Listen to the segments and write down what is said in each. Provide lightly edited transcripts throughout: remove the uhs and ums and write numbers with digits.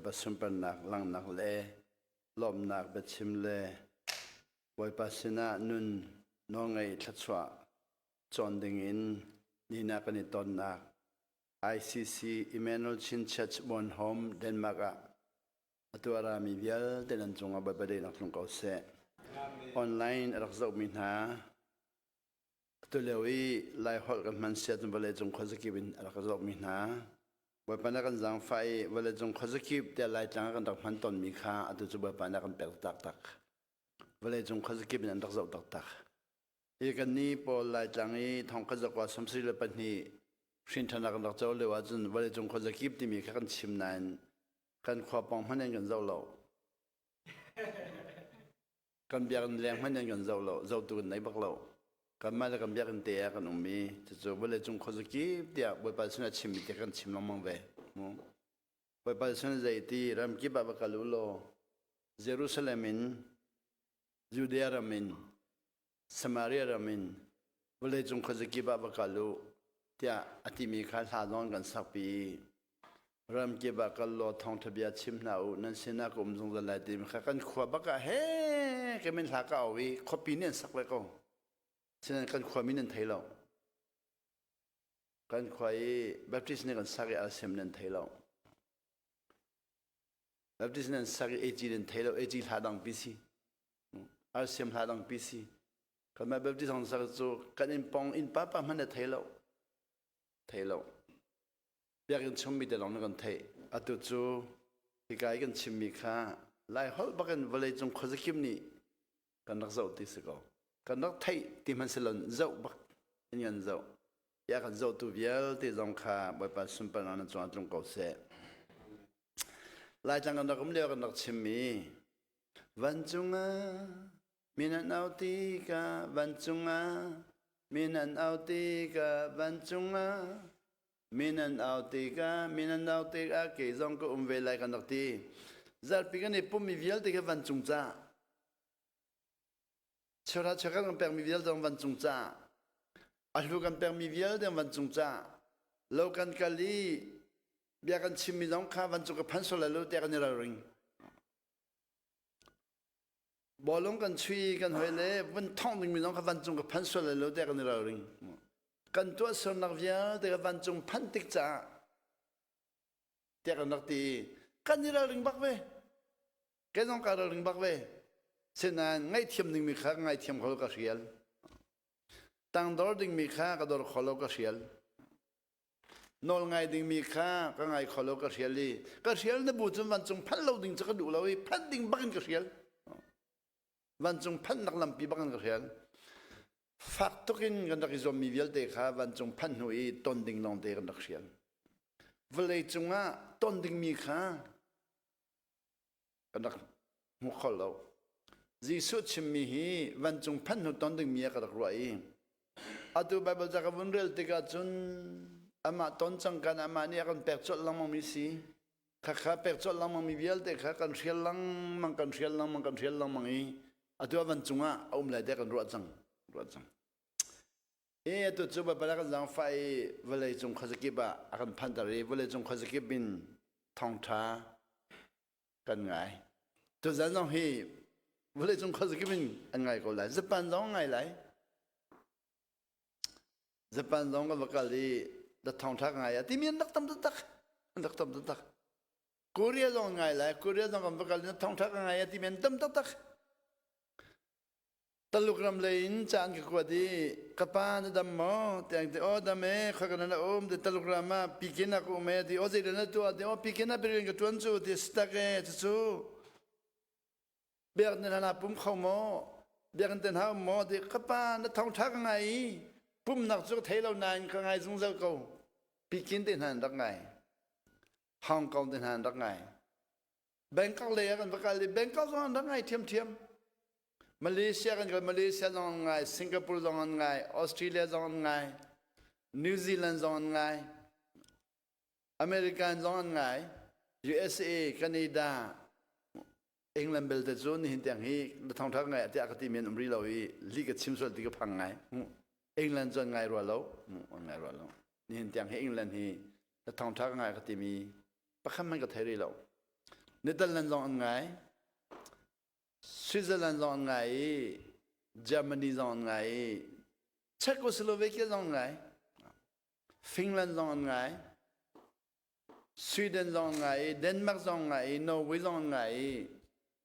Bawipa sunparnak langhnak le lawmhnak biachim le Bawipa sinah nun nawlngaih thluachuah cawn dingin nina kan i tonnak ICC Emmanuel Chin Church Bornholm, Denmark ah atu a rami vialte nan cungah Bawipa daihnak tlung ko seh. Online a rak zohmi hna atu lio i Laiholh kan hman siat vawleicung khuazakip in a rak zohmi hna Bawipa na kan zaangfah i vawleicung khuazakip tiah Laitlang ah kan rak hman tawnmi kha atu cu Bawipa na kan pek taktak. Vawleicung khuazakip in an rak zoh taktak. Hi kannih pawl Laitlang i thongkhat zakua 72 hrinṭhanak kan rak co lio ahcun vawleicung khuazakip timi kha kan chim nain kan khua pawng hmanh in kan zoh lo. Kan biakinn leng hmanh in kan zoh lo, zohtu kan nei bak lo. Kanmah le kan biakinn te ah kan um i cucu vawleicung khuazakip tiah Bawipa sinah chimmi te kan chim lengmang ve. Bawipa sinah zei ti ramkip ah va kal u law Jerusalem in Judea ram in Samaria ram in vawleicung khuazakip ah va kal u tiah a timi kha hla zong kan sakpi i ramkip ah kal law thawngṭha bia chim hna u nan sinah ka um zungzal lai timi kha kan khua bak ah he ka min hla ka au i khuapi nih an sak ve ko. Sinain kan khua min an thei lo. Kan khua i Baptist nih kan sak i alsem nan thei lo. Baptist nan sak i AG nan thei lo. AG hla dang pi si. Alsem hla dang pi si. Kanmah Baptist hong sak cu kan inn pong inn pa pa hmanh na thei lo. Thei lo. Biakinn chungmi te lawng na kan theih. Atu cu hika i kan chimmi kha Lai holh bakin vawleicung khuazakip nih kan rak zoh ti si ko. Kan rak theih ti hmanh si lon zoh bak in kan zoh. Ya kan zohtu vialte zong kha Bawipa sunparnak nan cungah tlung ko seh. Laitlang kan rak um lio kan rak chimmi vancung ah min an au tikah vancung ah min an au tikah vancung ah min an au tikah min an au tikah kei zong ka um ve lai kan rak ti. Zarhpi kan i pummi vialte kha vancung ca cheuhra cheukhat kan pekmi vialte zong vancung ca a hlu kan pekmi vialte vancung ca lo kan kal i bia kan chimmi zong kha vancung ka phan sual lai lo tiah kan i ralring. Bawlung kan chui kan hoi le vun thongh dingmi zong kha vancung ka phan sual lai lo tiah kan i ralring. Kan tuahsernak vialte kha vancung phanh tik caah tiah kan rak ti i kan i ralring bak ve. Kei zong kaa ralring bak ve. Sinain ngaihthiam dingmi kha ka ngaithiam kho lo ka hrial. Tangdor dingmi kha ka dor kho lo ka hrial. Nawl ngai dingmi kha ka ngai kho lo ka hrial i ka hrial na bu cun vancung phanh lo ding cu ka duh lo i phanh ding bak in ka hrial. Vancung phanhnak lampi bak in ka hrial. Fak tuk in kan rak i zuammi vialte kha vancung phanh hnu i ton ding lawngte kan rak hrial. Vawlei cungah ton dingmi kha kan rak hmu kho lo. Jesuh chimmi hi vancung phanh hnu ton dingmi ah ka rak ruah i atu Baibal ca ka vun rel tikah cun amah ton cang kan amah nih a kan pek colh lengmangmi si. Khakha pek colh lengmangmi vialte kha kan hrial lengmang kan hrial lengmang kan hrial lengmang i atu ah vancung ah a um lai tiah kan ruah cang ruah cang. E atu cu Baibal a kan zaangfah i vawlei cung khuazakip ah a kan phanter i vawlei cung khuazakip in thawngṭha kan ngai. Tuzan zong hi vawleicung khuazakip in an ngai ko lai. Japan zong ngai lai. Japan zong ka va kal i da thawngṭha ka ngai a timi an rak tam taktak. An rak tam taktak. Korea zong ngai lai. Korea zong kan va kal i na thawngṭha ka ngai a timi an tam taktak. Taluk ram lei in ca an ka kuat i ka pa na dam maw tiang ti aw dam e khoi ka na um ti Taluk ram ah pikin ah ka um e ti aw zei na tuah ti aw pikin ah rian ka tuan cu ti stak e cucu biak na hna pum kho maw biakinn te hna um maw ti ka pa na thawngtha ka ngai i pumnak cu ka thei lo nain ka ngai zungzal ko pikin te hna an rak ngai Hong Kong te hna an rak ngai Bangkok lei ah kan va kal i Bangkok zong an rak ngai thiamthiam. Malaysia kan kal Malaysia zong an ngai, Singapore zong an ngai, Australia zong an ngai, New Zealand zong an ngai, American zong an ngai, USA, Canada, England belte cu nihin tiang hi na thawngtha ka ngai tiah ka ti men um ri lo i li ka chim sual ti ka phang ngai. England cu an ngai rua lo, an ngai rua lo. Nihin tiang hi England hi na thawngtha ka ngai ka timi pakhat hmanh ka thei rih lo. Netherlands zong an ngai. Switzerland zong an ngai i Germany zong an ngai i Czechoslovakia zong an ngai. Finland zong an ngai. Sweden zong an ngai i Denmark zong an ngai i Norway zong an ngai i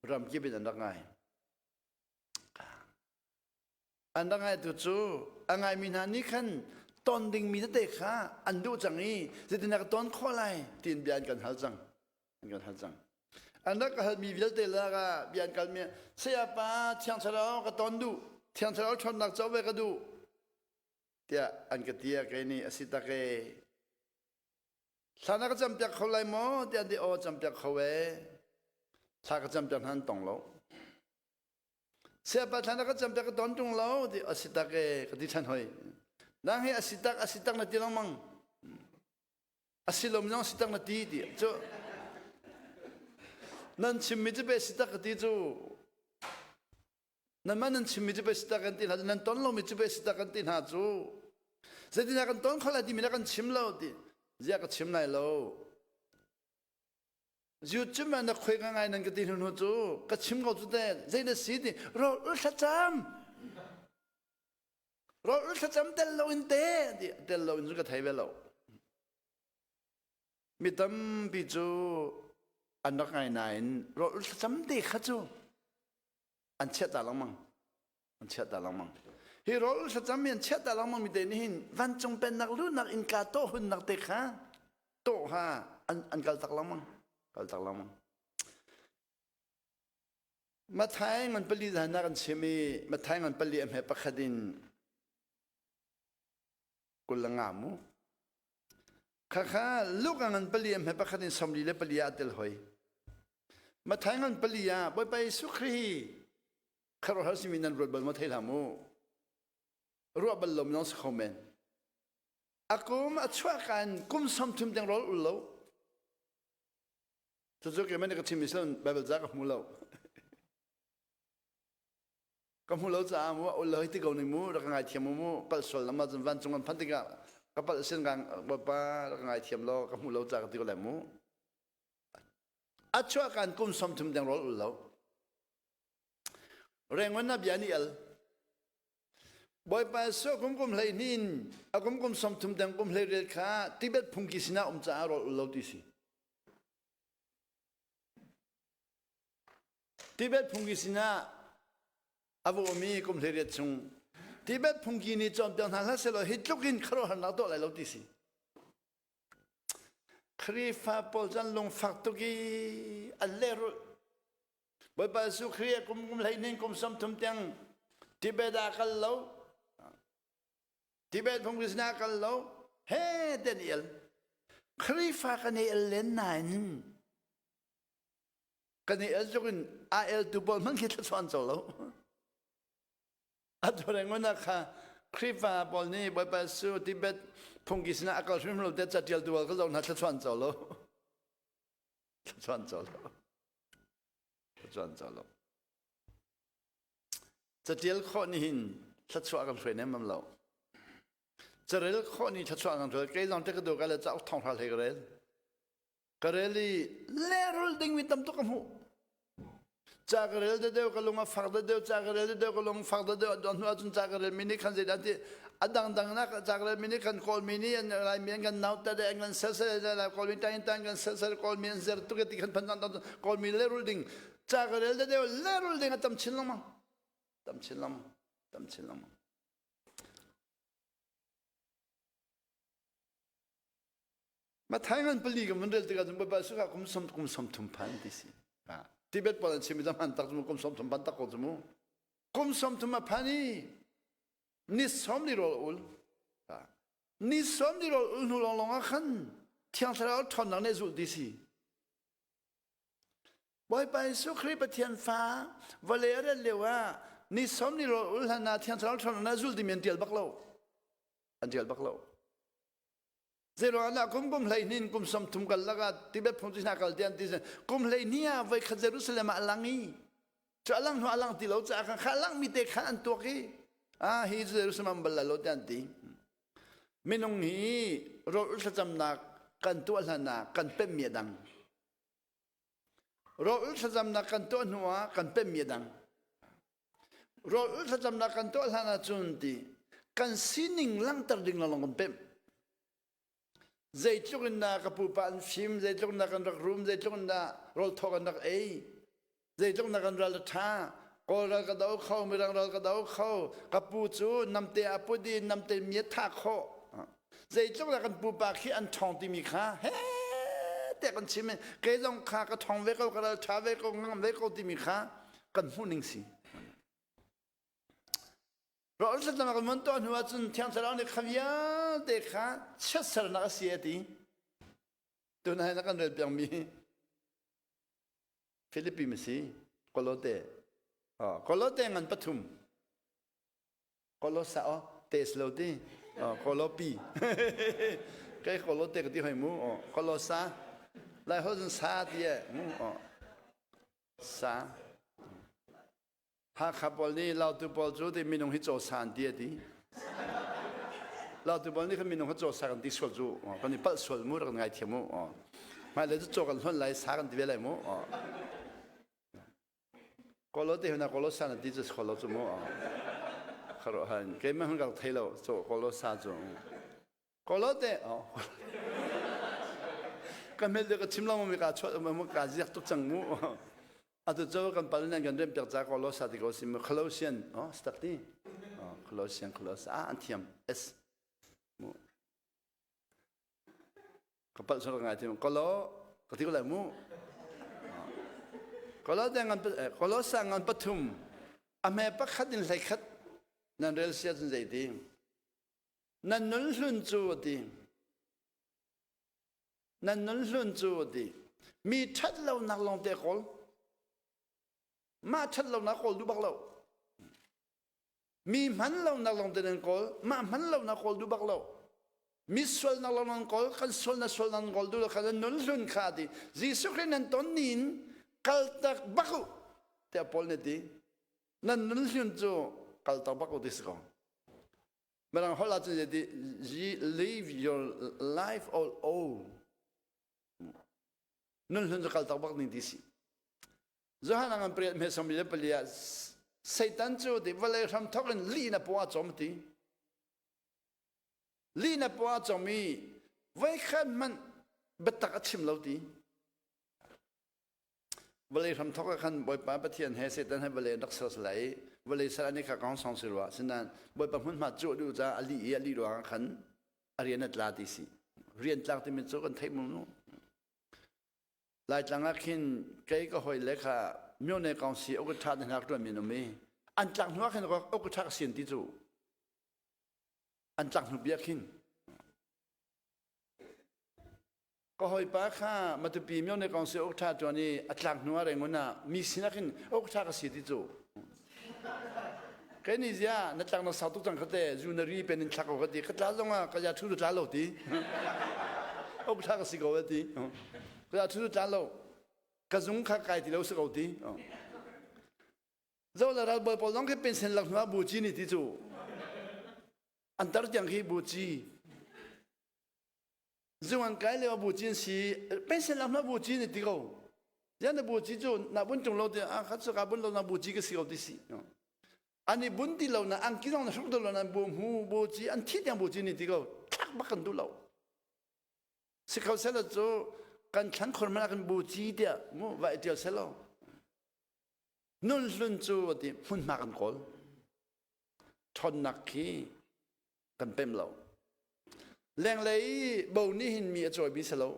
ramkip in an rak ngai. An rak ngaitu cu a ngaimi hna nih khan ton dingmi tete kha an duh cang i zeitindah ka ton khawh lai tiin bia an kan hal cang. An kan hal cang. An rak ka halmi vialte lakah bia an kalmi sayapa Thiang Thlarau ka ton duh, Thiang Thlarau ṭhawnnak co ve ka duh tiah an ka ti ah kei nih a si tak e. Thla na ka campiak kho lai maw tiah an ti aw campiak kho e. Thla ka campiak hna an tong lo. Siapa thla na ka campiak ka ton ṭung lo ti a si tak e ka ti ṭhan hoi. Nang hi a si tak a si tak na ti lengmang. A si lo zong si tak na ti ti cu. Nan chimmi cu pe si tak ka ti cu. Nanmah nan chimmi cu pe si tak kan ti hna cu nan ton lomi cu pe si tak kan ti hna cu. Zeitindah kan ton kho lai timi na kan chim lo ti. Ziah ka chim lai lo. Ziut na khoi nga ngai nan ka ti hnu cu ka chim ko cu te zei na si ti rawl ul thlacam rawl ul thlacam tel lo in te ti tel lo in cu ka thei ve lo mi tampi cu an rak ngai nain rawl ul thlacam te kha cu an chiah ta lengmang an chiah ta lengmang hi rawl thlacam mi an chiah ta lengmang mi te nih hin vancung pennak luhnak innka tawh hunnak te kha tawh ha an an kal tak lengmang kal tak lengmang Mathai ngan pali zan kan chim i Mathai ngan pali a hme pakhat in kul le nga mu khakha Luka ngan pali a hme pakhat in somli le pali ah tel hoi Mathai ngan pali ah Bawipa Jesuh Khrih hi khuaruahhar simi nan ruat bal maw thei hlah mu ruah bal lo minung si kho men a kum a chuah kan kum 30 deng rawl ul lo cucu keimah nih ka chim mi si Bible ca ka hmu lo ka hmu lo caah mu ul lo ti ko ning mu rak ngai thiam mu palh sual lama cun vancung an phanh tikah ka palh sin gang bapa rak ngai thiam lo ka hmu lo ca ka ti ko lai mu a chuah kan kum 30 deng rawl ul lo Rengon na bia nih al. Bawipa so kum kum hlei hnin a kum kum 30 deng kum hlei rel kha Tibet phungki sinah um caah rawl ul lo ti si. Tibet phungki sinah a va um i kum hlei riat chung Tibet phungki nih cawnpiak hna hlah sehlaw hi tluk in khuaruahharnak tuah lai lo ti si. Khrihfa pawl cu an lungfak tuk i an lehrulh. Bawipa Jesuh Khrih kum kum 12 kum 30 tiang Tibet ah kal lo. Tibet phung ah kal lo. He ten el. Khrihfa kan i el len nain kan i el tuk in a el tu pawl hmanh khi thlachuan co lo. A tuareng kha Khrihfa pawl nih Bawipa Jesuh Tibet phungki sinah a kal hrim lo te catial tu ka zoh hna thlachuan co lo. Thlachuan co lo. Thlachuan co lo. Catial khawh nih hin thlachuah kan hruai nem lo. Carel khawh nih thlachuah kan hruai. Kei zong te ka du ka le cauk thong hra hlei ka rel. Ka rel i lehrul ding mi tam tuk ka hmuh. Ca ka rel deuh ka lung a fak deuh ca ka rel deuh ka lung fak deuh a hnu ahcun ca ka rel mi nih khan zeidah ti a dangdang nak ca ka rel mi nih khan kawl mi nih an lai mi an kan nauta de an kan sel sel kawl mi tang tang kan sel sel kawl mi an zer tuk ti khan phan tan kawl mi lehrul ding ca ka rel deuh lehrul ding a tam chin lengmang tam chin lengmang tam chin lengmang Mathai ngan pali kan vun rel tikah cun Bawipa sukah kum som kum som thum phan ti si. Tibet pawl an chim i hman tak cu kum som thum phan tak ko cu mu. Kum som thum a phan i ni som ni rawl ul. Ni som ni rawl ul hnu lawng lawng ah khan Thiang Thlarau ṭhawnnak nih zulh ti si. Bawipa Jesuh Khrih Pathian fa vawlei a rat lio ah ni som ni rawl ul hlan ah Thiang Thlarau ṭhawnnak nih zulh timi an ṭial bak lo. An ṭial bak lo. Zeiruangah kum kum 12 kum 30 kal lakah Tibet phung hna kal tian ti kum 12 ah voi khat Jerusalem ah a lang i cu a lang hnu a lang ti lo caah khan kha lang mi te khan an tuak i ah hi Jerusalem an bal lai lo tian ti minung hi rawl thlacamnak kan tuah hlan ah kan pemmi a dang. Rawl thlacamnak kan tuah hnu ah kan pemmi a dang. Rawl thlacamnak kan tuah hlan ahcun ti kan sining langhter ding lawng kan pemh. Zeitluk in dah ka pupa an fim, zeitluk in dah kan rak rum, zeitluk in dah rawl thaw kan rak ei, zeitluk in dah kan ral a ṭha, Kawl ral ka do kho, Mirang ral ka do kho, ka pu cu namte a put i namte mi a thah khawh. Zeitluk dah kan pupa khi an ṭhawng timi kha he te kan chim i kei zong kha ka ṭhawng ve ko, ka ral ṭha ve ko, ngam ve ko timi kha kan hmuh ning si. Rawl thlacam kan von tuah hnu ahcun Thiang Thlarau nih kha vialte kha chiatsernak a si a ti. Tunai na kan rel piangmi Filipi mi si Kolote. Oh, Kolote ngan pathum. Kolosa oh, te si lo ti. Oh, Kolopi. Kai Kolote ka ti hoi mu. Oh, Kolosa. Lai ho zun sa ti e. Mu. Oh. Sa. Hakha pawl nih Lautu pawl cu ti minung hi caw sa an ti a ti. Lautu pawl nih khan minung hi caw sa kan ti sual cu kan i palh sual mu rak kan ngaithiam mu. Hmailei cu caw kan hlonh lai sa kan ti ve lai mu. Kolo te hna kolo sa na ti cu kolo cu mu. Kharo han keimah hun kal thei lo caw kolo sa cu. Kolote ka hmel ka chim lo mi ka chuat mu ka ziak tuk cang mu atu cu kan pal nan kan rem piak ca kolosa ti ko sim Colossian oh stak ti Colossian Colossa ah an thiam s mu ka pal sor ngai thiam kolo ka ti ko lai mu Kolote ngan Kolosa ngan pathum a hme pakhat in hlei khat nan rel sia cun zei ti Nan nun hlun cu a ti. Nan nun hlun cu a ti. Mi ṭhat lonak lawngte kawl. Mah ṭhat lonak kawl duh bak lo. Mi hman lonak lawngte nan kawl. Mah hman lonak kawl duh bak lo. Mi sualnak lawng nan kawl. Kan sual na sual nan kawl duh lo kha nan nun hlun kha a ti. Jesuh Khrih nan ton ni in kaltak bak u tiah Paul nih a ti. Nan nun hlun cu kaltak bak u ti si ko. Mirang holh ahcun zeiti live your life all old. Nun hlun cu kal tak bak ning ti si. Johan ang an priat me som le pali ah Satan cu ti vawlei hram thok in li na paw a chom ti. Li na paw a chom i voikhat hmanh biatak a chim lo ti. Vawlei hramthawk ah khan Bawipa Pathian he Satan he vawlei an rak ser lai i vawlei ser an i kha kong song si rua. Sinain Bawipa hmunhma cuh duh caah a lih i a lih ruangah khan a rian a tla ti si. Rian tlak timi cu kan theih mu nu. Laitlang ah khin kei ka hawi le kha myone kong si okatha te hna ṭuan mi an um i an tlak hnu ah khin okatha ka sian ti cu an tlak hnu bia khin Ka hawipa kha Matupi myone kong si uk ṭha ṭuan i a tlak hnu ah Rangoon ah mi sinak in uk ṭha ka si ti cu. Kai ni zia na tlak na sau tuk cang khate zu na ri pen in thlak ko ka ti ka tla zong ah ka ya thu tla lo ti. Uk ṭha ka si ko ti. Ka ya thu tla lo. Ka zung kha kai ti lo si ko ti. Zo la ral bawi pawl zong khi pension lak hnu ah bu ci ni ti cu. An tar tiang khi bu ci. Zung an kai lio bu cin si pension lam na bu ci ni ti ko yan na bu ci cu na bun tung lo ti a khat ka bun lo na bu ci ka si ko ti si ani bun ti lo na ang ki zong na hruk lo na bu mu bu ci an thi tiang bu ci ni ti ko thlak bak kan du lo si kho sela cu kan thlan khor mana kan bu ci tia mu vai tial selo nun hlun cu ti hmun hma kan kawl ṭhawnnak khi kan pem lo. Lenglei bo nih hin mi a cawimi si lo.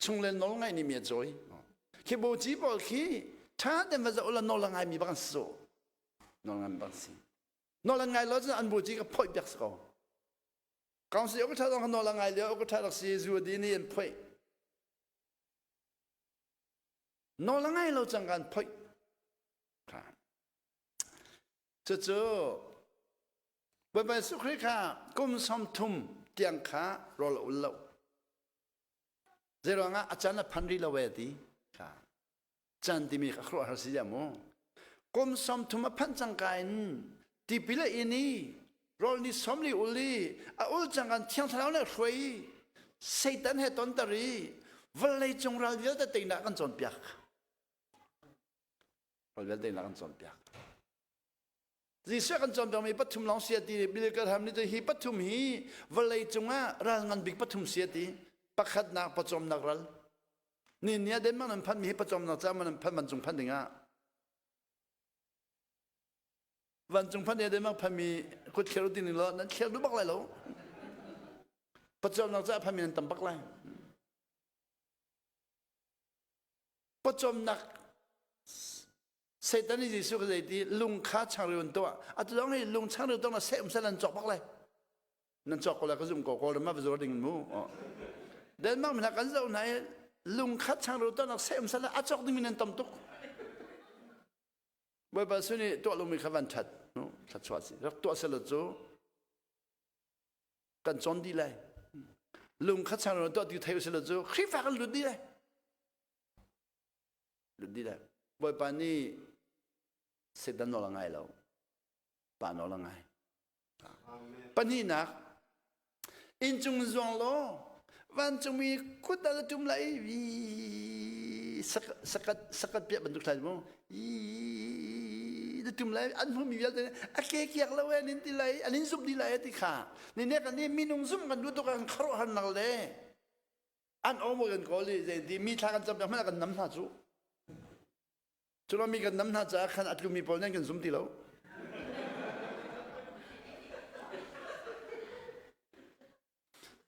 Chungle nawl ngaih nih mi a cawi. Khi bo ci pawl khi ṭha tein va zoh la nawl a ngaimi bak an si. Nawl ngai bak si. Nawl an ngai lo cun an bu ci ka phoih piak si ko. Council ok ṭha zong nawl a ngai lio ok ṭha rak si zu di nih an phoih. Nawl a ngai lo cang kan phoih. Cucu Bawipa Jesuh Khrih kha kum 30 tiang kha rawl a ul lo. Zeiruangah a can a phan rih lo ve ti kha can timi kha khuaruahhar si ya mu. Kum 30 a phanh cangka in tipil a in i rawl ni 40 ul i a ul cang kan thiang thlarau le hruai i Satan he tonter i vawlei cung ral vialte teinak kan cawnpiak. Rawl vialte in a kan cawnpiak. Jesuh kan cawnpiakmi pathum lawng si a ti. Billy Graham nih cun hi pathum hi vawlei cungah ral ngan bik pathum si a ti. Pakhatnak pawcawmnak ral. Ni ni ah Denmark nan phanmi hi pawcawmnak caah man phan vancung phan dingah. Vancung phan Denmark phanmi kut thler ti ning law nan thler duh bak lai lo. Pawcawmnak caah phanmi nan tam bak lai. Pawcawmnak Satan nih Jesuh ka zeiti lung kha changreu in tuah. Atu zong hi lung changreu tuah na seh um sel an cawk bak lai. Nan cawk ko lai ka zum ko ko ma va zuar ding mu. Denmark mi hna kan zoh hna i lung kha changreu tuah nak seh um sel a cawk ding mi nan tam tuk. Bawipa sun i tuah lomi kha van that no thluachuah si. Rak tuah selaw cu kan cawn dih lai. Lung kha changreu tuah ti thei usila cu Khrihfa kan lut dih lai. Lut dih lai. Bawipa nih Satan nawl a ngai lo. Pa nawl a ngai. Pahnihnak, inncung zuang law vancungmi kut a tum lai i sakat sakat piah bantuk thlai mu i na tum lai an hmumi vialte a ke kiak lo e nin ti lai an in zumh dih lai ti kha ni ne kan ni minung zumh kan duh tuk kan kharuah har nak le an omo kan kawl i zei ti mi thla kan cam hmanh kan nam hna cu Culo mi kan nam hna caah khan a tlumi pawl nan kan zum ti lo.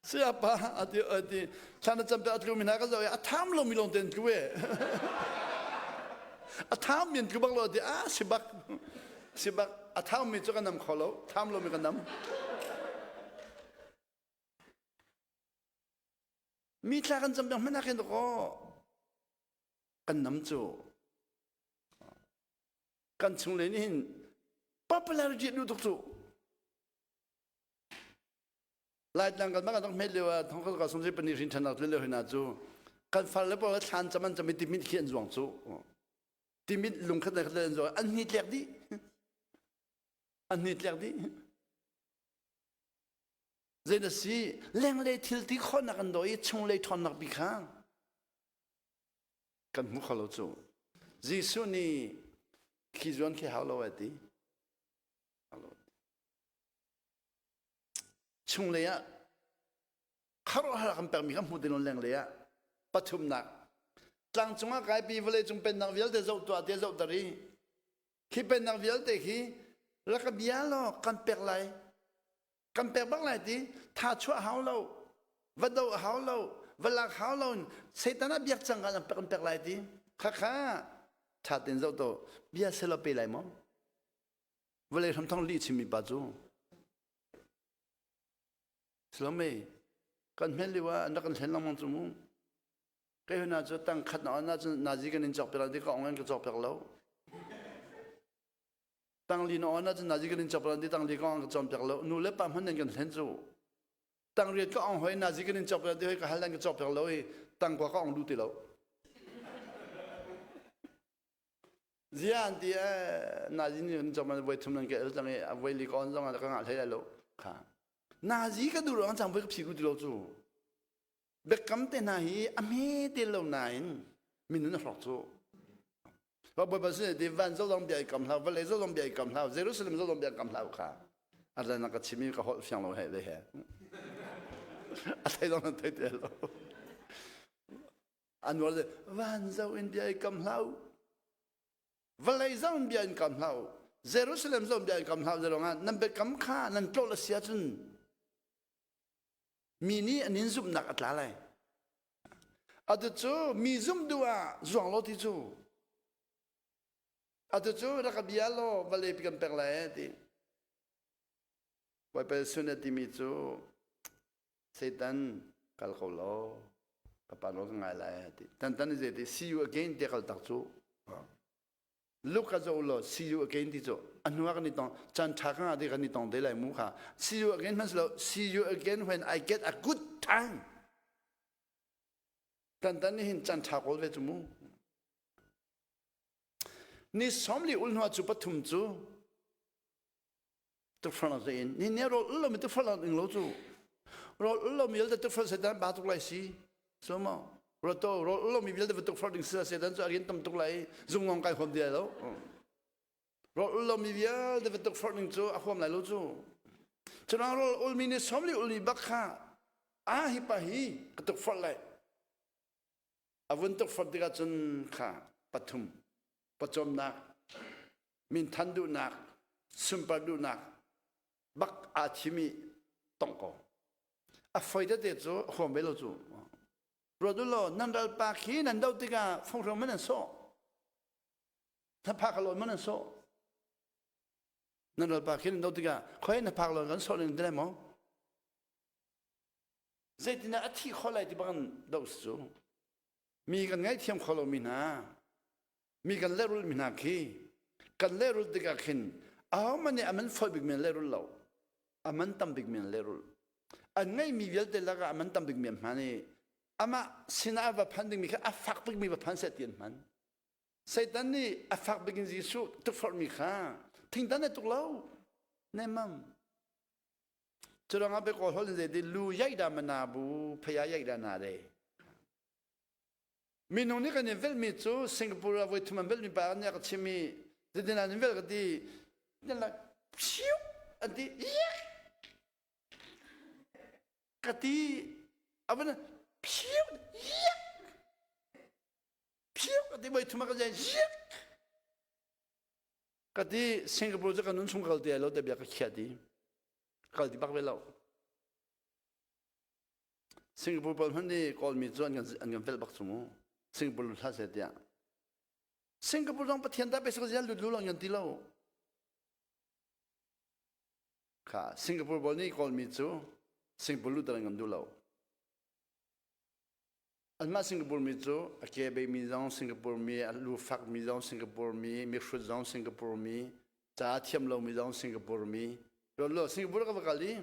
Sayapa ati ati thlan a cam pe a tlumi hna ka zoh i a tham lomi lawng te an tlu e. A tham mi an tlu bak lo ti a si bak si bak a tham mi cu kan nam kho lo tham lomi kan nam. Mi thla kan cam piak hmanh ah khin kaw kan nam cu kan chung le nih hin popularity duh tuk cu Laitlang kan kan hmet lio ah thong ka sung pani hrin than nak lio hina cu kan far le pawl thlan chaman chami timit khi an zuang cu timit lung khat le khat an zuang an hni tlek dih an hni tlek dih zei na si lenglei thil ti khawhnak an do i chunglei ṭhawnnak bi kha kan hmu kho lo cu Jesuh nih khi zuan khi hau lo a ti chunglei ah kharuahhar kan pekmi kan hmu ti lo lenglei ah pathumnak tlang cungah kaipi vawlei cung pennak vialte zoh tuah te zoh ter i khi pennak vialte khi rak ka bia law kan pek lai kan pek bak lai ti tha chuah hau lo va do hau lo va lak hau lo in Satan a biak cang kan pek pek lai ti kha kha tha ten zo to bia selo pe lai maw vawlei hram thong li chimmi pa cu Salome kan hmen liwa an rak kan hlen lengmang cu mu kai huna cu tang khat na na cu nazi kan in chok pek ti ka ong in ka chok pek lo Tangli na on ahcun nazi kan in cawk lo ti tangli ka ong ka cawm piak lo nu le pa hmanh nan kan hlen cu tangriat ka ong hoi nazi kan in cawk piak ti hoi ka hal nan ka cawk piak lo i tangkua ka ong duh ti lo zia an ti eh nazi nih kan cawk man voi thum nan ka el cang i a voi li ka on zong ah ka ngah hlei lai lo kha nazi ka duh ruang cang voi ka phi ku ti lo cu Biakam te hna hi a hme te lo nain minun a hrawk cu. Bawipa sin ti van zolong bia i kam hlah, vawlei zolong bia i kam hlah, Jerusalem zolong bia kam hlah kha. A ran ka chim i ka holh fiang lo he le he. A thei dong nan thei te lo. Anwar de van zo in bia i kam hlah. Vawlei zo in bia in kam hlah. Jerusalem zo in bia in kam hlah zalong ah nan biakam kha nan tlol a si ahcun Mi nih an in zumhnak a tla lai. Atu cu mi zumh duh ah zuang lo ti cu. Atu cu rak ka bia law vale pi kan pek lai eh ti. Bawipa sun a timi cu Satan kal ko law ka pa nawl ka ngai lai ti. Tan tan zei ti see you again te kal tak cu. Look a zo law see you again ti cu a hnu ah kan i tong caan ṭha ka ngah ti kan i tong te lai mu kha see you again hmanh lo see you again when I get a good time tan tan nih hin caan ṭha kawl ve cu mu ni sawmli ul hnuah cu pathum cu tukforhnak in ni ne rawl ul lomi tukforhnak ing lo cu rawl ul lomi te tukforh setan ba tuk lai si so maw? Roto ro lo mi vialte va tukforh ding si Satan cu a rian tam tuk lai zung ngong kai huam ti lai lo. Ro lo mi vialte va tukforh ding cu a huam lai lo cu. Cunang rol ulmi nih somli ulmi bak kha a hi pa hi ka tukforh lai. A vun tukforh tikah cun kha pathum pawcawmnak minthan duhnak sunpar duhnak bak aa thim i tong ko. A foi tete cu a huam ve lo cu. Ruat u law nan ralpa khi nan doh tikah funghrang man an sawh. Hnaphak a lawn man an sawh. Nan ralpa khi nan doh tikah khoi hnaphak lawn kan sawh ning ti lai maw? Zeitindah a thi kho lai ti bang doh si cu. Mi kan ngaihthiam kho lomi hna, mi kan lehrulh mi hna khi kan lehrulh tikah khin ahohmanh nih a man fawi bikmi an lehrulh lo. A man tam bikmi an lehrulh. An ngeihmi vialte lakah a man tam bikmi an hman i amah sinah a va phan dingmi kha a fak bikmi va phan seh ti an hman. Satan nih a fak bik in Jesuh tukforhmi kha thingtan a tuk lo. Nemam. Curangah pe kawl holh in zeiti lu yaih da mana bu phaya yaih da na de. Minung nih kan in velhmi cu Singapore ah voi thum an velhmi pa nih a ka chim i zeitin an in velh ka ti nan la phiu an ti iak ka ti a van phiu iak phiu ka ti voi thum a ka zen iak ka ti Singapore cu ka nun chung kal ti ai lo te bia ka khiat i kal ti bak ve lo Singapore pawl hmanh nih Kawlmi cu an kan an kan velh bak cu mu. Singapore lut hlah seh tiah. Singapore zong Pathian dah pesik zial lut lu lo an ti lo. Kha Singapore pawl nih Kawlmi cu Singapore lut an kan duh lo. Anmah Singapore mi cu a ke bei mi zong Singapore mi, a lu fak mi zong Singapore mi, mihrut zong Singapore mi, ca thiam lomi zong Singapore mi lo Singapore ka va kal i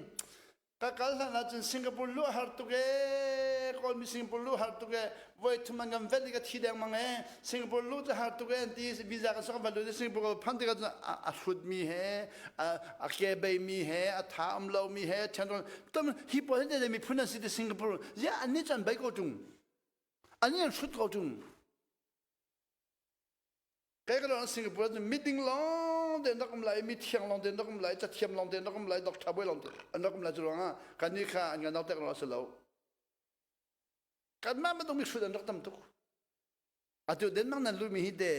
ka kal hlan ahcun Singapore lu har tuk ee Kawlmi Singapore lu har tuk ee voi thum an kan vet i ka thi dengmang ee Singapore lu cu har tuk ee an ti visa kan sok va lu Singapore ka phan tikah cun a hrut mi he a ke bei mi he a tha um lo mi he ṭhen tam hi pawl hi miphun an si ti Singapore ya an nih cun bei ko ṭung an nih an hrut ko ṭung Kai ka lo Singapore cu miding lawng te an rak um lai, mi thiang lawng te an rak um lai, cathiam lawng te an rak um lai, doctor bawi lawng te an rak um lai cu ruangah kannih kha an kan tek lo a si lo. Kanmah bantuk mihrut an rak tam tuk. Atu Denmark nan luhmi hi te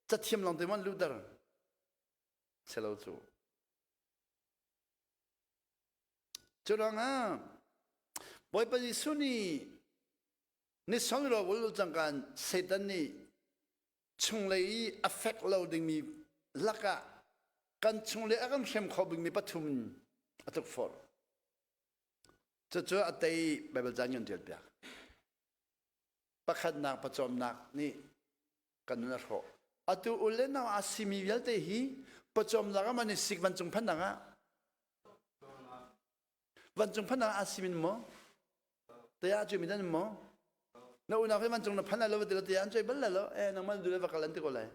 cathiam lawng te man luhter si lo cu. Cu ruangah Bawipa Jesuh nih Ni songro ul cangkan Satan nih chunglei i a fek lo dingmi lakah kan chunglei a kan hrem kho bikmi pathum a tukforh. Cucu a tei Baibal caan kan ṭial piak. Pakhatnak pawcawmnak nih kan nun a hrawh. Atu u le nau aa simi vialte hi pawcawmnak ah man i sik vancung phannak ah Vancung phan ah aa simin maw? Taya cu mi dan maw? Na unau he vancung na phan lai lo ti lo taya an choi bal lai lo. Eh nangmah du le va kal an ti ko lai.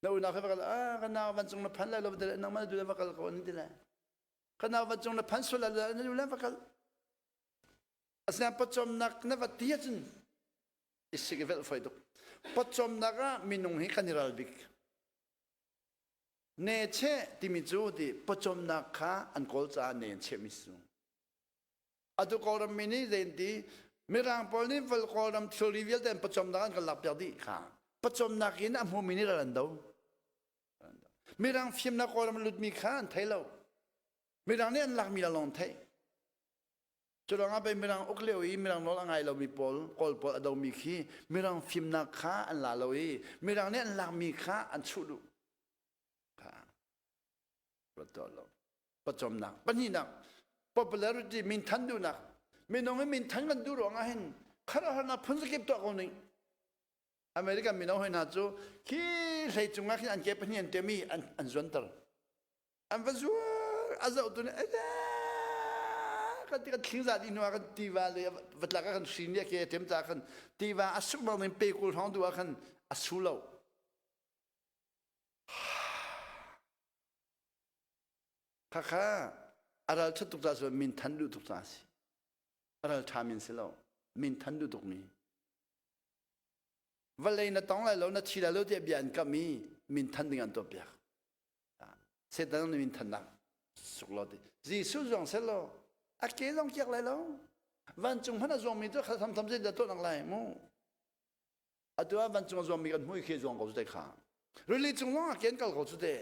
Na unau he va kal ah ka nau vancung na phan lai lo ti le nangmah du le va kal ko an ti lai. Ka nau vancung na phan sual lai lo na du le va kal. Asinain pawcawmnak na va ti ahcun i sik i velh foi tuk. Pawcawmnak ah minung hi kan i ral bik. Necheh timi cu ti pawcawmnak kha an kawl caah ne an chehmi si. Atu Kawlram mi nih zei ti Mirang pawl nih vol Kawlram thilri vialte an pawcawmnak an kan lakpiak dih kha. Pawcawmnak in a hmumi nih ral an do. Mirang fimnak Kawlram lutmi kha an thei lo. Mirang nih an lakmi lawng an theih. Cu ruangah pei Mirang uk lio i Mirang nawl a ngai lomi pawl, Kawl pawl a domi khi Mirang fimnak kha an la lo i Mirang nih an lakmi kha an chuh duh. Kha ruat tuah lo. Pawcawmnak. Pahnihnak, popularity minthan duhnak. Minung i minthan kan duh ruangah hin khuaruahharnak phun zakip tuah ko ning. American mino hoi hna cu khi hlei cungah khin an ke pahnih an tem i an, an zuanter. An va zuar a zoh tu nih kan ti kan thling za dih hnu ah kan tiva le va tlak ah kan hri nih a ke a ṭem caah khan tiva a suk bang in pe kul hrawng duh ah khan a su lo. Khakha a ral ṭhat tuk caah min than duh tuk caah a si. A ral ṭha min si lo. Min than duh tukmi. Vawlei na tong lai lo, na thi lai lo tiah bia an kam i min than ding an tuahpiak. Satan nih min thannak suk lo ti. Jesuh zong seh law a ke zong kiak lai lo. Vancung hmanh a zuangmi cu kha tham tham zei dah tuah nak lai mu. Atu ah vancung a zuangmi kan hmuh i khi zuang ko cu te kha. Rili cung zong ah ken kal ko cu te.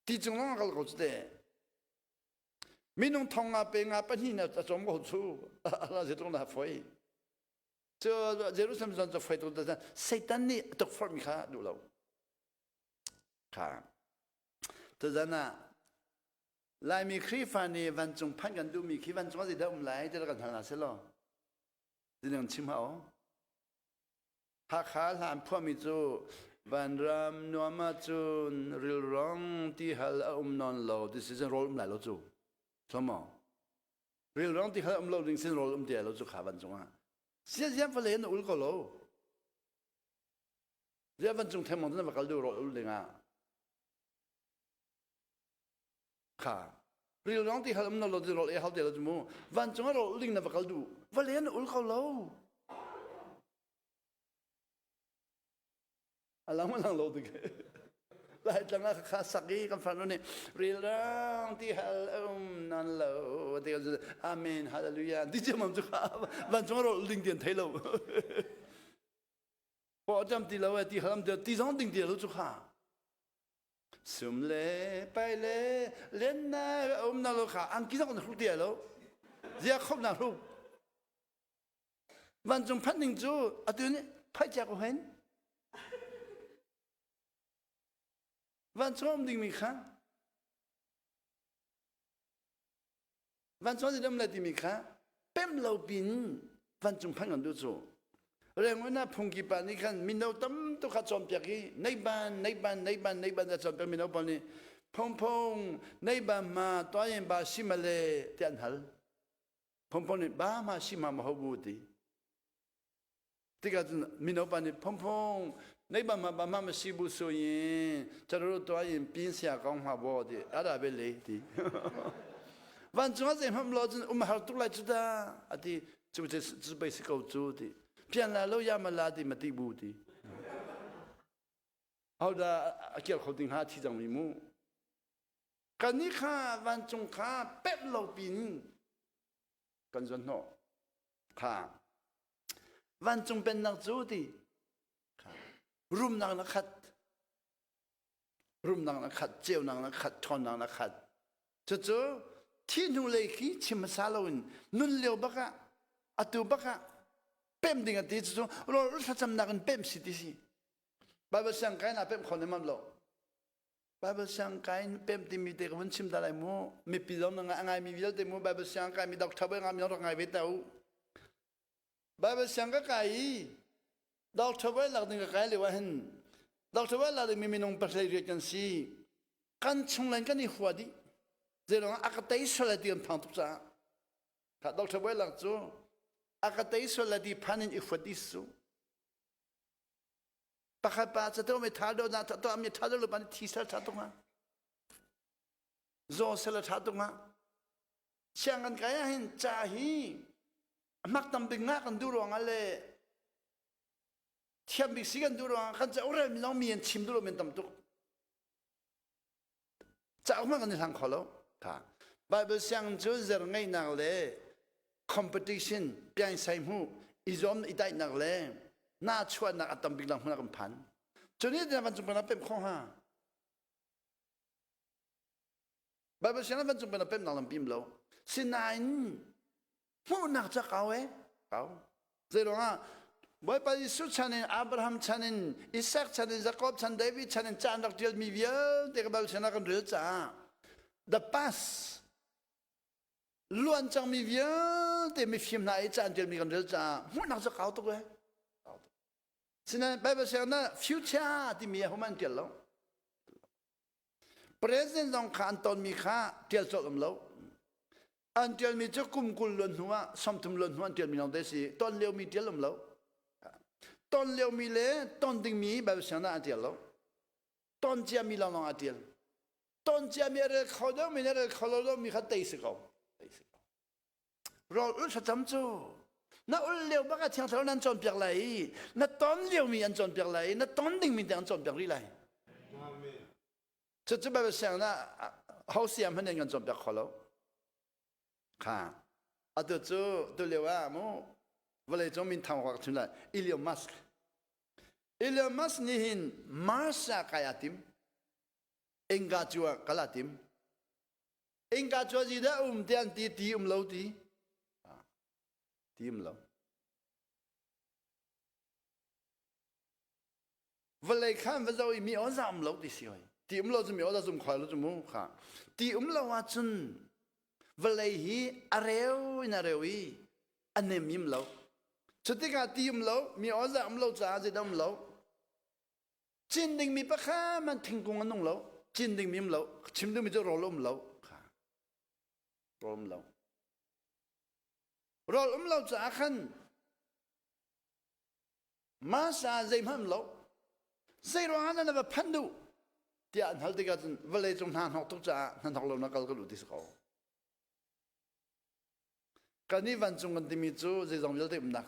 Ti cung zong ah kal ko cu te. Minung thong nga pe nga pahnih na a cawm ko cu. Ala zeitluk na foi. Cu Jerusalem zon cu foi tuk ta Satan nih a tukforhmi kha duh lo. Kha. Tuzan ah Laimi Khrihfa nih vancung phanh kan duhmi khi vancung ah zeidah um lai ti kan hal hna seh law. Zining chim hau. Hakha hla an phuahmi cu vanram nuam ahcun rilrong ti hal a um nawn lo ti si cun rawl um lai lo cu. Somo. Rilrong ti hal um lo ding sin rawl um ti lo cu kha vancung ah. Sia ziam fale na ul ko lo. Zia vancung thengmang na va kal du rawl ul ding ah. Kha rilrong ti hal um na lo ti rol e hau te lo mu vancung ah rol ling na va kal du va len na ul ko lo alang alang lo ti lai tlang ah kha sak i kan farnu nih rilrang ti hal um nan lo ti amen hallelujah ti ciamam cu kha vancung ah rol ding ti an thei lo paw jam ti lo e ti halam ti ti zong ding ti lo cu kha Sum le pai le lennak a um na lo kha angki zong na hruk ti lo. Zia khop na hruk. Vancung phanh ding cu atu nih phai cia ko hen. Vancung um ding mi kha Vancung an um lai timi kha pem lo pin vancung phanh kan duh cu. Rengon ah phungki pa nih khan mino tam tuk kha cawnpiak i neiban neiban neiban neiban a cawnpiak mino pawl nih phongphong neiban ma toayen ba simale ti an hal. Phongphong nih ba ma sima ma ho bu ti. Tikah cun mino pa nih phongphong nei ba ma ba ma ma si bu su yin charu to yin pin sia kong ma bo ti ada be le ti vancung ah zei hmam lo cun um har tuk lai cu ta ati cu cu cu bei si ko cu ti pian la lo ya ma la ti ma ti bu ti hoda a kial kho ding ha thi cang mi mu kan ni kha vancung kha pep lo pin kan zuan hnawh kha vancung pennak cu ti kha rumnak na khat rumnak na khat ceunak na khat ṭhawnnak na khat cucu thi hnu lei khi chim hmasa loin nun lio bak ah atu bak ah pem ding a ti cucu rawl thlacamnak in pem si ti si Bible siang kai na pem kho ne mam lo Bible siang kai pem timi te ka vun chim ta lai mu mipi zong na ngai mi vialte mu Bible siang kai mi doctor bai ngam rak ngai ve ta u Bible siang ka kai i doctor bai lak ding ka kai lio ah hin doctor bai lak ding mi minung pahlei riat kan si kan chung len kan i hua dih zeiruang a ka tei sual lai ti kan phang tuk caah kha doctor bai lak cu a ka tei sual lai ti phan in i huat dih su Pakhat pa ca to mi tha do na to mi tha do lu pan thi sal tha tung ha. Zo sal tha tung ha. Siang kan kai ah hin cha hi mak tam bik nga kan du ruang ah le thiam bik si kan du ruang ah kan ca urel mi long mi an chim du lo men tam tuk. Cauk hmanh kan i hlang kho lo. Tha. Bible siang cu zer ngeihnak le competition piangsai hmu i zuam i taihnak le na chuahnak a tam bik lang hmun ah kan phan. Cu nih van cung pena pem kho ha. Bible siang van cung pena pem nak lam pim lo. Sinain hmuhnak ca kau e kau zeiruangah Bawipa Jesuh chan in Abraham chan in Isaac chan in Jacob chan David chan in ca an rak ṭialmi vialte ka Bible chan ah kan rel caah the past luan cangmi vialte mifim hna i ca an ṭialmi kan rel caah hmuhnak cu kau tuk e sinain Bible siang na future timi a hum an ṭial lo President zong kha an tonmi kha ṭial colh um lo. An ṭialmi cu kum 20 luan hnu ah 30 luan hnu an ṭialmi lawng te si. Ton liomi ṭial um lo. Ton liomi le ton dingmi Bible siang ah an ṭial lo. Ton ciami lawnglawng a ṭial. Ton ciami a rel kho deuhmi le rel kho lo deuhmi kha tei si ko. Tei si ko. Rawl ul thlacam cu na ul lio bak ah thiang thlarau nan cawnpiak lai i na ton liomi an cawnpiak lai i na ton dingmi te an cawnpiak rih lai. Cucu Bible sianginn ah ho siam hmanh in kan cawnpiak kho lo. Kha atu cu tu lio ah mu vawlei cung min thang wak chun lai Elon Musk. Elon Musk nih hin Mars ah kai a tim. Inga cu ah kal a tim. Inga cu zi dah um te an ti ti um lo ti. Ti um lo. Vawlei khan va zoh i mi aw za um lo ti si hoi. Ti um lo cu mi aw za zum khoi lo cu mu kha. Ti um lo ahcun vawlei hi a reu in a reu i a nem im lo. Cutikah ti um lo, mi aw za um lo caah zeidah um lo. Cin dingmi pakhat man thingkung an nung lo. Cin dingmi um lo. Chim dingmi cu rawl um lo. Kha. Rawl um lo. Rawl um lo caah khan Masa zeihmanh lo zeiruangah na va phanh duh tiah an hal tikah cun vawlei cung hna hnok tuk caah hna hnok lo na kal ka duh ti si ko. Kan i vancung kan timi cu zeizong vialte umnak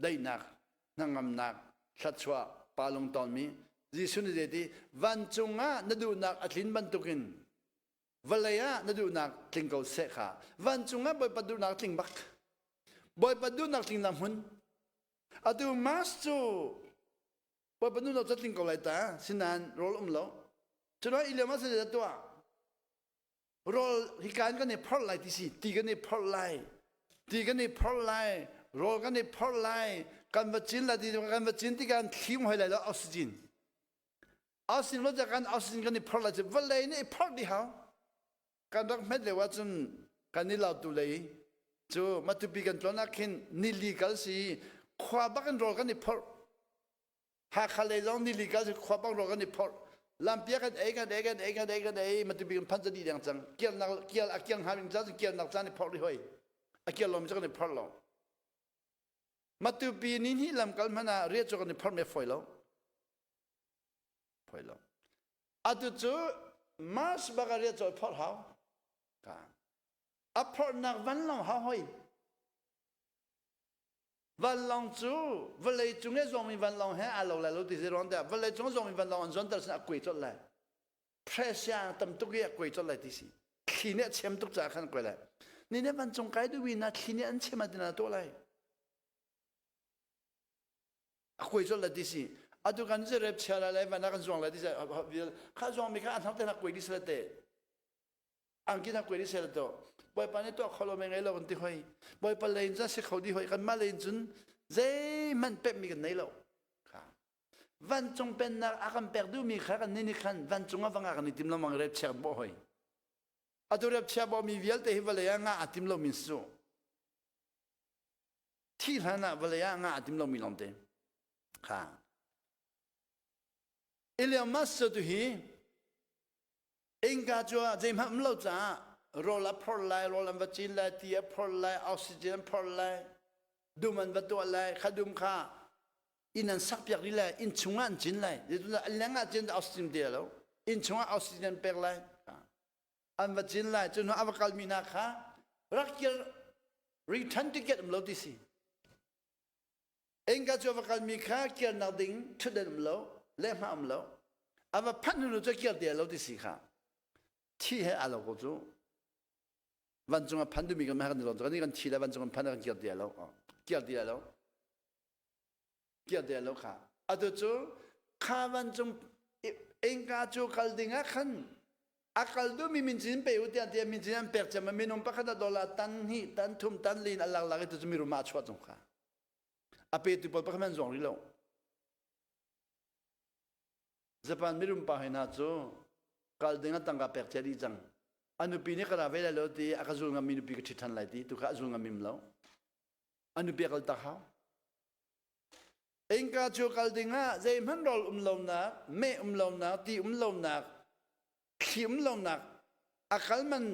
daihnak hnangamnak thluachuah pa lungtawnmi Jesuh nih zeiti vancung ah na duhnak a tlin bantukin vawlei ah na duhnak tling ko seh kha. Vancung ah Bawipa duhnak tling bak. Bawipa duhnak tling na hmun. Atu Mars cu Bawipa duhnak cu tling ko lai ta. Sinain rawl um lo. Cuno Iliam ah zei tuah? Rawl hikan kan i phorh lai ti si. Ti kan i phorh lai. Ti kan i phorh lai. Rawl kan i phorh lai. Kan va cin lai ti kan va cin ti kan thlim hoi lai lo oxygen. Oxygen lo kan oxygen kan i phorh lai cu vawlei nih i phorh dih hau. Kan rak hmet lio ahcun kan i lautu lei cu Matupi kan tlawn ah khin nili kal si khua bak in rawl kan i phorh. Hakha lei zong nili kal si khua bak rawl kan i phorh. Lampia kan ei kan ei kan ei kan ei kan ei Matupi kan phan ca dih deng cang. Kialnak kial a kial hnga ding ca cu kialnak caan i phorh rih hoi. A kial lomi cu kan i phorh lo. Matupi ni hnih lamkal hmanh ah riah cu kan i phorh me fawi lo. Phoi lo. Atu cu Mars bak a riat cawi phorh hau. Ka. A phorhnak vanlawng hau hoi. Vanlawng cu vawlei cung i zuangmi vanlawng he aa lo lai lo ti si ruang tiah vawlei cung zuangmi vanlawng an zuanter sin a kuai colh lai. Pressure tam tuk i a kuai colh lai ti si. Thli nih a chem tuk caah khan kuai lai. Ni nih vancung kai duhmi na thli nih an chem ah tina tuah lai. A kuai colh la ti si atu kan si rep chia lai lai van ah kan zuang lai ti kha zuang mi kha an hang te na kuai di sala te angki na kuai di sala to bawipa nih tuah kho lo me ngei lo kan ti hoi bawipa lei in cun si kho di hoi kan mah lei in cun zeihmanh pek mi kan nei lo kha vancung pennak a kan pek duhmi kha kan nih nih khan vancung ah va nga kan i tim lo mang rep chia kan bawh hoi atu rep chia bawh mi vialte hi vawlei ah nga a tim lo min su Thih hlan ah vawlei ah nga a tim lomi lawngte kha. Elon Musk cu hi innka cu zeihmanh um lo caah rawl a phor lai, rawl an va cin lai, ti a phor lai, oxygen an phor lai, dum an va tuah lai, kha dum kha inn an sak piak rih lai, inn chungah an cin lai. Zeitindah a leng ah cin oxygen ti lo, inn chungah oxygen pek lai. An va cin lai, cu hnu a va kalmi hna kha rak kir return ticket um lo ti si. Innka cu a va kalmi kha kirnak ding ṭhutdan um lo, lehhmah um lo. A va phanh hnu cu kir ti lo ti si kha. Thi he aa lo ko cu. Vancung a phan duhmi kan kan lon kan kan thi le vancung an phan kan kir ti lo. Kir ti lo. Kir ti lo kha. Atu cu kha vancung innka cu kal ding ah khan a kal duhmi min cin pe u tiah tiah min cin an pek cem minung pakhat a dollar tan hnih tan thum tan lin a lak lak i tu mi rum ah chuah cung kha a petu pawl pakhat man zuang rih lo Japan mirum pa hoi hna cu kal ding a tangka pek cia dih cang a nupi nih ka ra ve lai lo ti a ka zul ngam mi nupi ka ṭhit ṭhan lai ti tu kha a zul ngam mim lo a nupi a kal tak hau Innka cu kal dingah zeihmanh rawl um lonak meh um lonak ti um lonak thli um lonak a kal man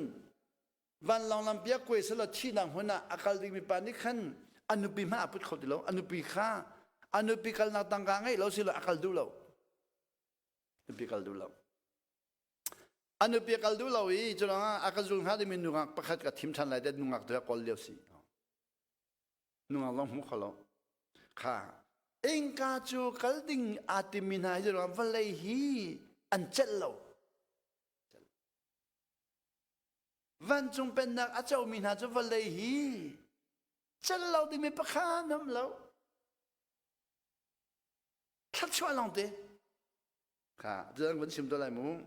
vanlawng lampi a kuai selaw thihnak hmun ah a kal dingmi pa nih khan a nupi hmanh a put kho ti lo. A nupi kha a nupi kalnak tangka ngeih lo silo a kal duh lo. Nupi kal duh lo. A nupi a kal duh lo i cu ruangah a ka zul hnga dingmi nungak pakhat ka thim ṭhan lai tiah nungak tu a kawl lio si. Nungak zong hmu kho lo. Kha innka cu kal ding aa timmi hna hi ruangah vawlei hi an celh lo. Vancung pennak a comi hna cu vawlei hi celh lo dingmi pakhat um lo. Thluachuah lawngte. Kha cu van chim to lai mu.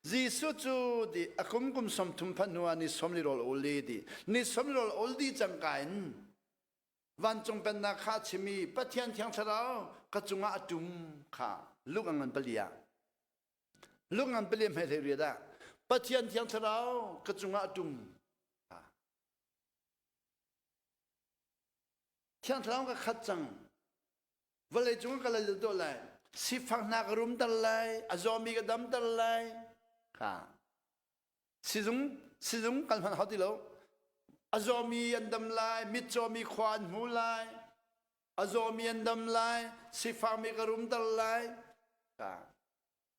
Jesuh cu ti a kum kum 30 phanh hnu ah ni 40 rawl ul i ti ni 40 rawl ul di cangka in vancung pennak kha chim i Pathian thiang thlarau ka cungah a tum kha lung ngan pali ah lung ngan pali hmai hlei riat ah Pathian thiang thlarau ka cungah a tum thiang thlarau ka khat cang Vawlei cung ka lal dawh lai. Sifak hna ka rumter lai, a zawmi ka damter lai. Kha. Sizung sizung kal hmanh hau ti lo. A zawmi an dam lai, mitcawmi khua an hmu lai. A zawmi an dam lai, sifakmi ka rumter lai. Kha.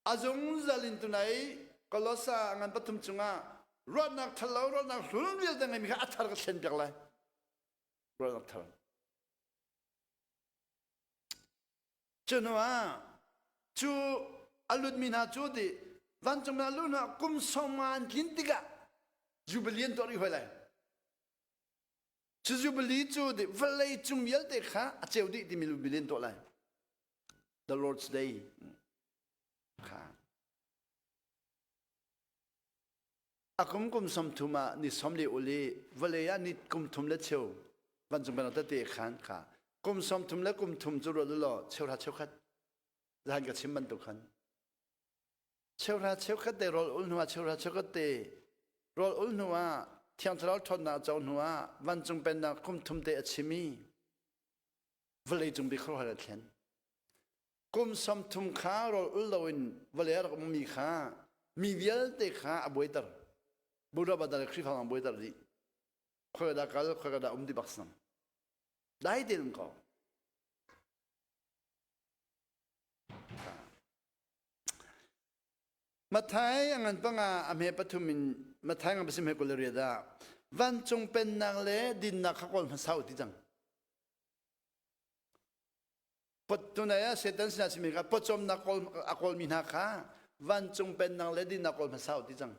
A zungzal in tunai Kolosa ngan pathum chungah ruahnak thalo ruahnak hlun vialte ngeimi kha a thar ka thlen piak lai. Ruahnak thar. Cu hnuah cu a lutmi hna cu ti vancung ah luh hnuah kum sawmnga an tlin tikah Jubilee an tuah rih hoi lai. Cu Jubilee cu ti vawlei cung vialte kha a ceu dih timi Jubilee an tuah lai. The Lord's Day. Kha. A kum kum 30 ah ni 40 ul i vawlei ah ni kum thum le cheu vancung pennak tete khan kha kum 30 le kum thum cu ruat law cheuhra cheukhat zahan ka chim bantuk khan cheuhra cheukhat te rawl ul hnuah cheuhra cheukhat te rawl ul hnuah thiang thlarau ṭhawnnak co hnuah vancung pennak kum thum te a chim i vawlei cung bik khuaruahhar a thlen Kum 30 kha rawl ul loin vawlei a rak ummi kha mi vialte kha a buaiter. Buddha Badal le Khrihfa a buaiter dih. Khoi dah kal, khoi dah um ti bak sang. Dai tein um ko. Mathai a ngan panga a hme pathum in Mathai ngan pasim he kul riat ah vancung pennak le dinnak kha kawl hmasa u ti cang. Tunai ah Satan sinah simi kha pawcawmnak kawl a kawlmi hna kha vancung pennak le dinnak kawl hmasa u ti cang.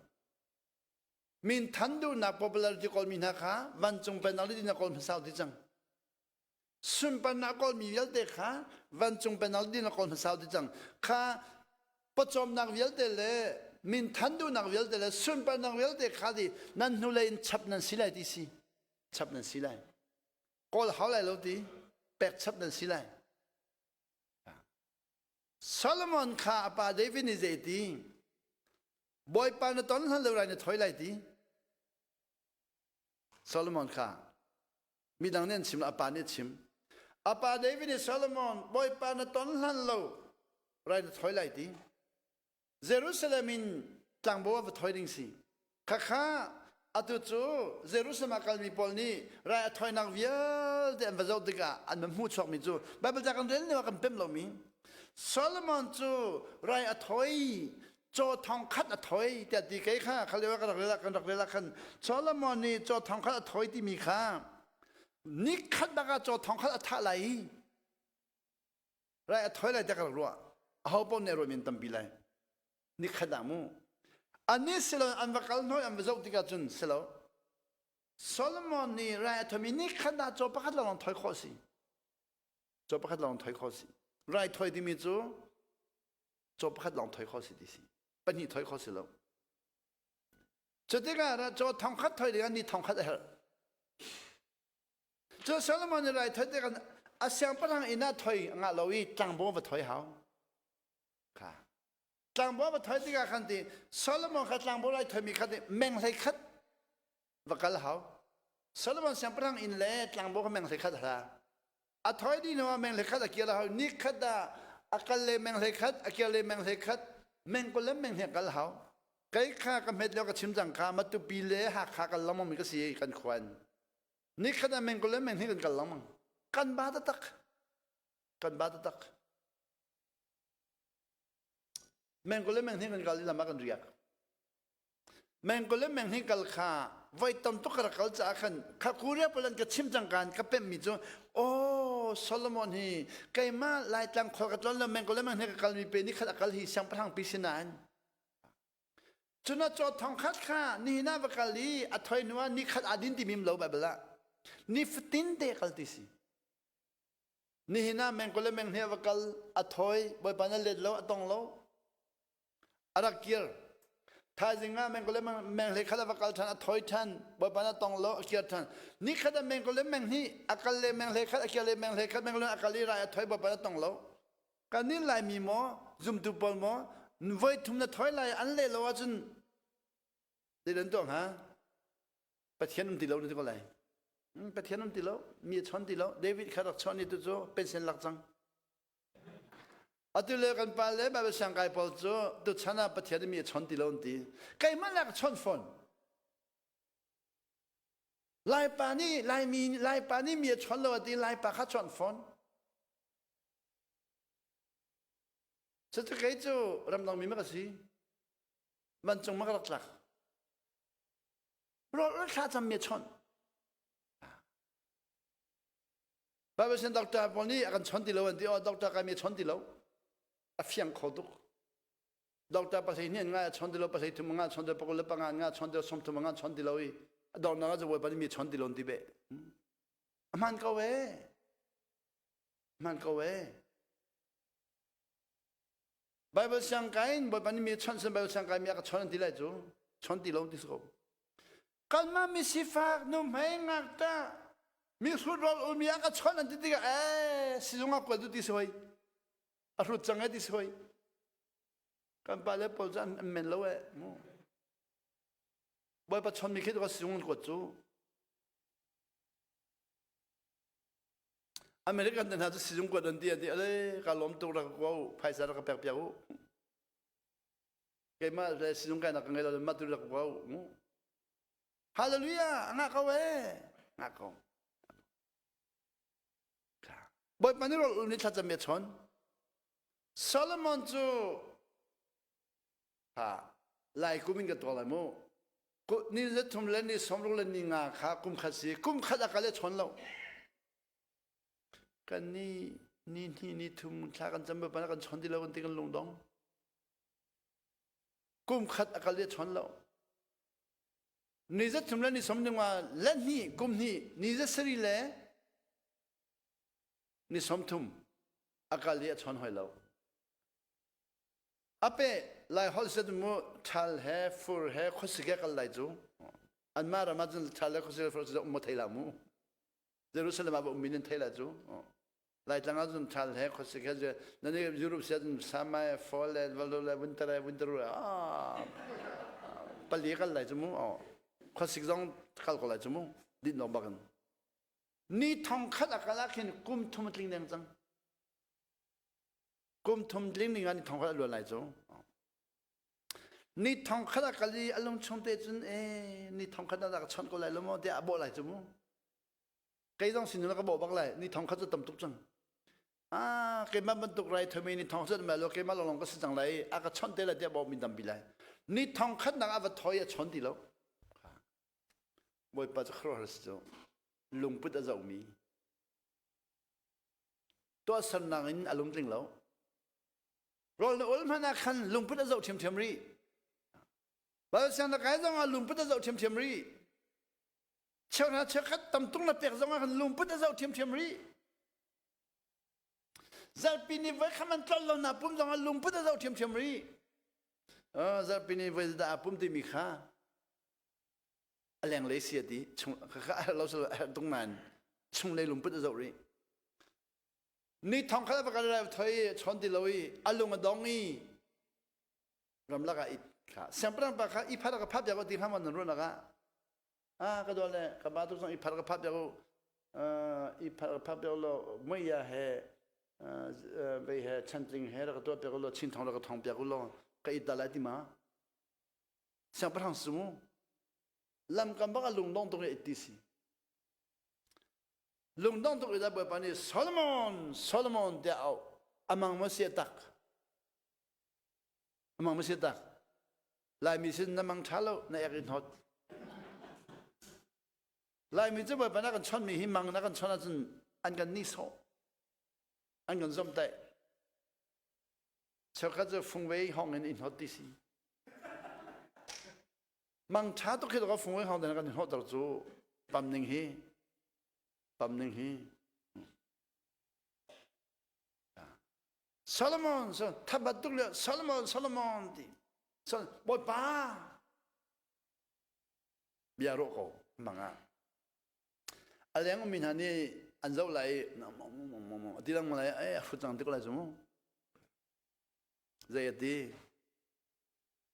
Min than duhnak popularity kawlmi hna kha vancung pennak le dinnak kawl hmasa u ti cang. Sunparnak kawlmi vialte kha vancung pennak le dinnak kawl hmasa u ti cang. Kha pawcawmnak vialte le min than duhnak vialte le sunparnak vialte kha di nan hnulei in chap nan si lai ti si. Chap nan si lai. Kawl hau lai lo ti pek chap nan si lai. Solomon kha a pa David nih zei ti Bawipa na ton hlan lo rai na thoi lai ti Solomon kha midang nih an chim a pa nih a chim a pa David nih Solomon Bawipa na ton hlan lo rai na thoi lai ti Jerusalem in tlangbo a va thoi ding si. Khakha atu cu Jerusalem ah kalmi pawl nih rai a thoinak vialte an va zoh tikah an va hmuh chuakmi cu Bible ca kan rel lio ah kan pemh lomi Solomon cu rai a thoi caw thong khat a thoi tiah ti kei kha kha lio kan rak rel ah kan rak rel ah khan Solomon nih caw thong khat a thoi timi kha ni khat bak ah caw thong khat a thah lai i Rai a thoi lai tiah ka rak ruah. Aho paoh nih ruahmi an tampi lai. Nikhat ah mu. Anih silo an va kal hnuai an va zoh tikah cun silo. Solomon nih rai a thoimi nikhat ah caw pakhat lawng thoi khawh si. Caw pakhat lawng thoi khawh si. Rai thoi timi cu caw pakhat lawng thoi khawh si ti si. Pahnih thoi khawh si lo. Cu tikah caw thongkhat thoi dingah ni thongkhat a herh. Cu Solomon nih rai thoi tikah a siangpahrang inn ah thoi a ngah lo i tlangbo va thoi hau. Kha. Tlangbo va thoi tikah khan ti Solomon kha tlangbo rai thoimi kha ti meng hlei khat va kal hau. Solomon siangpahrang inn le tlangbo kha meng hlei khat hla. A thoi dih hnu ah meng hlei khat a kir hau. Ni khat ah a kal le meng hlei khat, a kir le meng hlei khat, meng kul le meng hnih kal hau. Kei kha ka hmet lio ka chim cang kha Matupi le Hakha kal lengmang mi ka si kan khuan. Nikhat ah meng kul le meng hnih kan kal lengmang. Kan ba taktak. Kan ba taktak. Mengkul le menghnih kan kal i lam ah kan riak. Mengkul le menghnih kal kha voi tam tuk ka rak kal caah khan kha Korea pawl an ka chim cang kan ka pemmi cu oh Solomon hi keimah Laitlang khua ka tlawn lo mengkul le menghnih ka kalmi pe ni khat a kal hi siangpahrang pi si nain Cun a caw thong khat kha nihin ah va kal i a thoi hnu ah ni khat aa din timi lo Baibal ah ni fatin te kal ti si. Nihin ah mengkul le menghnih va kal a thoi Bawipa na let lo a tong lo a rak kir. Thaizing ah mengkul le menghlei khat a va kal ṭhan a thoi ṭhan Bawipa na tong lo a kir ṭhan. Ni khat ah mengkul le menghnih a kal le menghlei khat a kir le menghlei khat mengkul le a kal i rai a thoi Bawipa na tong lo. Kan nih Laimi maw zumtu pawl maw voi thum na thoi lai an leh lo ahcun zei an tuah hnga? Pathian um ti lo na ti ko lai. Pathian um ti lo, mi a chon ti lo. David kha rak chon i tu cu pension lak cang. Atu le kan pa le Bible siangkai pawl cu tuchan ah Pathian mi a chon ti lo an ti. Keimah le ka chon fawn. Laipa nih Laimi Laipa nih mi a chon lo a ti Laipa kha chon fawn. Cucu kei cu ramdang mi ma ka si. Vancung ma ka rak tlak. Rawl thla cam mi chon. Bible sin doctor pawl nih a kan chon ti lo an ti. Oh doctor kai mi chon ti lo. A fiang kho tuk. Doctor pasei hnih nga chon ti lo pasei thum nga chon ti lo pakul le panga nga chon ti lo 30 nga chon ti lo i a dornak ah bawipa nih mi chon ti lo an ti be. A hman ko eh. Hman ko eh. Bible siang kai in Bawipa nih mi chawnh sin Bible siang kai mi a ka chawnh an ti lai cu. Chawnh ti lo ti si ko. Kanmah mi sifak nu hmei ngakṭah mi hrut rawl ul mi a ka chawnh an ti tikah eh sizung ah kuat u ti si hoi. A hrut cang eh ti si hoi. Kan pa le pawl cu an men lo eh. Bawipa chawnh mi khi ka sizung an kuat cu. American te hna cu sizung kuat an ti an ti ale ka lawm tuk rak ka u phaisa rak ka pek piak u keimah le sizung kainak ka ngei lo mah tu rak ka u hallelujah nga ko e nga ko Bawipa nih rawl ul ni thlacam a chawn Solomon cu ha lai kum in ka tuak lai mu ni zathum le ni 60 le ni nga kha kum khat si kum khat a kal e chawn lo kan ni ni hnih ni thum thla kan cam pa kan chawn ti lo kan ti kan lungdong kum khat a kal e chawn lo ni zathum le ni som ni nga le hnih kum hnih ni za sari le ni 30 a kal i a chawn hoi lo Ape lai holh set mu ṭhal he fur he khuasik he kal lai cu anmah ram ah cun ṭhal le khuasik le fur cu um maw thei la mu Jerusalem ah um min in thei la cu Laitlang ah cun ṭhal he khuasik he nan Europe sia cun summer fall le valo le winter le winter ah pali kal lai cu mu khuasik zong kal ko lai cu mu din dong bakin ni thong khat a kal ah khin kum thum tling deng cang Kum thum tling ning ah ni thong khat a luan lai cu. Ni thong khat a kal i a lung chung te cun e ni thong khat na ka chawnh ko lai lo maw tiah a bawh lai cu mu. Kei zong sin ka bawh bak lai ni thong khat cu tam tuk cang. Ah keimah bantuk rai thomi ni thong khat ma lo keimah lawng ka si cang lai a ka chawnh te lai tiah bawh mi tampi lai. Ni thong khat nak a va thoi a chawn ti lo. Bawipa cu khuaruahhar si cu lungput a zohmi tuahsernak in a lungtling lo. Rawl na ul hmanh ah khan lungput a zoh ṭhiamṭhiam rih. Bal siang na kai zong ah lungput a zoh ṭhiamṭhiam rih. Cheuhra cheukhat tam tung na pek zong ah khan lungput a zoh ṭhiamṭhiam rih. Zarhpi ni voi kham an tlol lo na pum zong ah lungput a zoh ṭhiamṭhiam rih. Zarhpi ni voi dah a pum timi kha a lenglei si a ti chung kha a herh lo sal a herh tung nain chunglei lungput a zoh rih ni thong khat va kal lai thoi chon ti lo i a lung a dong i ramlak ah it kha siangpahrang pa kha i phat ka phat piak ti hlam nan ruan ah a ka dol le ka ba tu song i phat ka phat piak i phat ka phat piak lo mui ya he vei he chantling he ra ka tuah piak lo chin thong ra ka thong piak lo ka it da lai ti ma Siangpahrang si mu lamkam bak a lungdong tuk i ti si. Lungdong tuk i da Bawipa nih Solomon Solomon tiah auh amang maw si tak. Amang ma si tak. Laimi sin na mang ṭha lo na ek in hot. Laimi cu Bawipa na kan chonmi hi mang na kan chon ahcun an kan nihsawh. An kan zomhtaih. Cheukhat cu fungvei hong in in hot ti si. Mang ṭha tuk hi ka fungvei hong in kan hnawhter cu pam ning hi pam ning hi Solomon so thabat tuk le Solomon Solomon ti so Bawipa bia rawh ko mang ah a leng ummi hna nih an zoh lai i ti lang lai ai a hrut cang ti ko lai cu mu zei a ti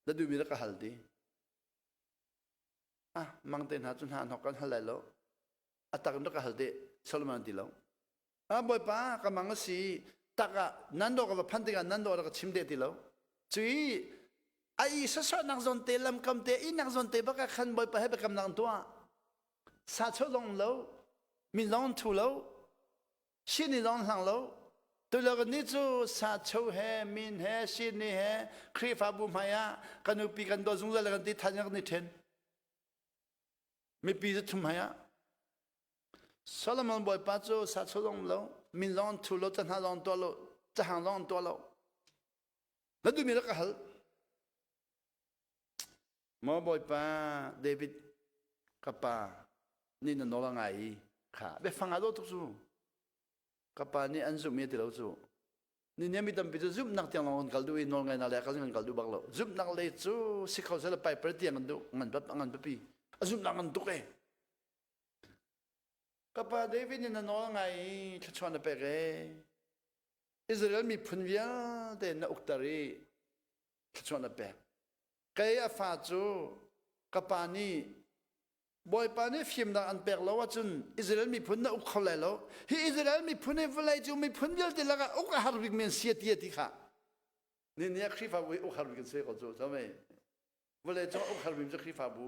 na duhmi rak ka hal ti ah mang te hna cu hna hnok kan hal lai lo a tak in rak ka hal te Solomon ti lo ah bawipa ka mang a si tak ah nan do ka va phan tikah nan do rak ka chim de ti lo cui a i sasawhnak zawn te lamkam te ihnak zawn te bak ah khan bawipa he biakamnak an tuah sa cho zong lo min zong thu lo sini zong hlang lo tulio ni cu sa cho he min he sini he Khrihfabu hmai ah kan nupi kan dawt zungzal kan ti than kan i then mipi cu thum hmai ah Solomon bawipa cu sa cho zong lo min zong thu lo ca hna zong tuah lo cahang zong tuah lo na duhmi rak ka hal Maw Bawipa David ka pa nih na nawl a ngai i kha biafang aa dawh tuk cu ka pa nih an zumh i a ti lo cu ni nih mi tampi cu zumhnak tiang lawng kan kal duh i nawl ngaihnak le kal kan kal duh bak lo zumhnak lei cu si kho seh le piper tiang kan duh ngan ngan pipi a zumhnak ngan tuk e ka pa David nih na nawl ngai i thluachuah na pek e Israel miphun vialte na ukter i thluachuah na pek Kei a fa cu ka pa nih Bawipa nih fimnak an pek lo ahcun Israel miphun na uk kho lai lo. Hi Israel miphun hi vawlei cu miphun vialte lakah uk a har bikmi an si ti a ti kha. Ni ni ah Khrihfabu hi uk har bik an si ko cu. So mei vawlei cung uk har bik cu Khrihfabu.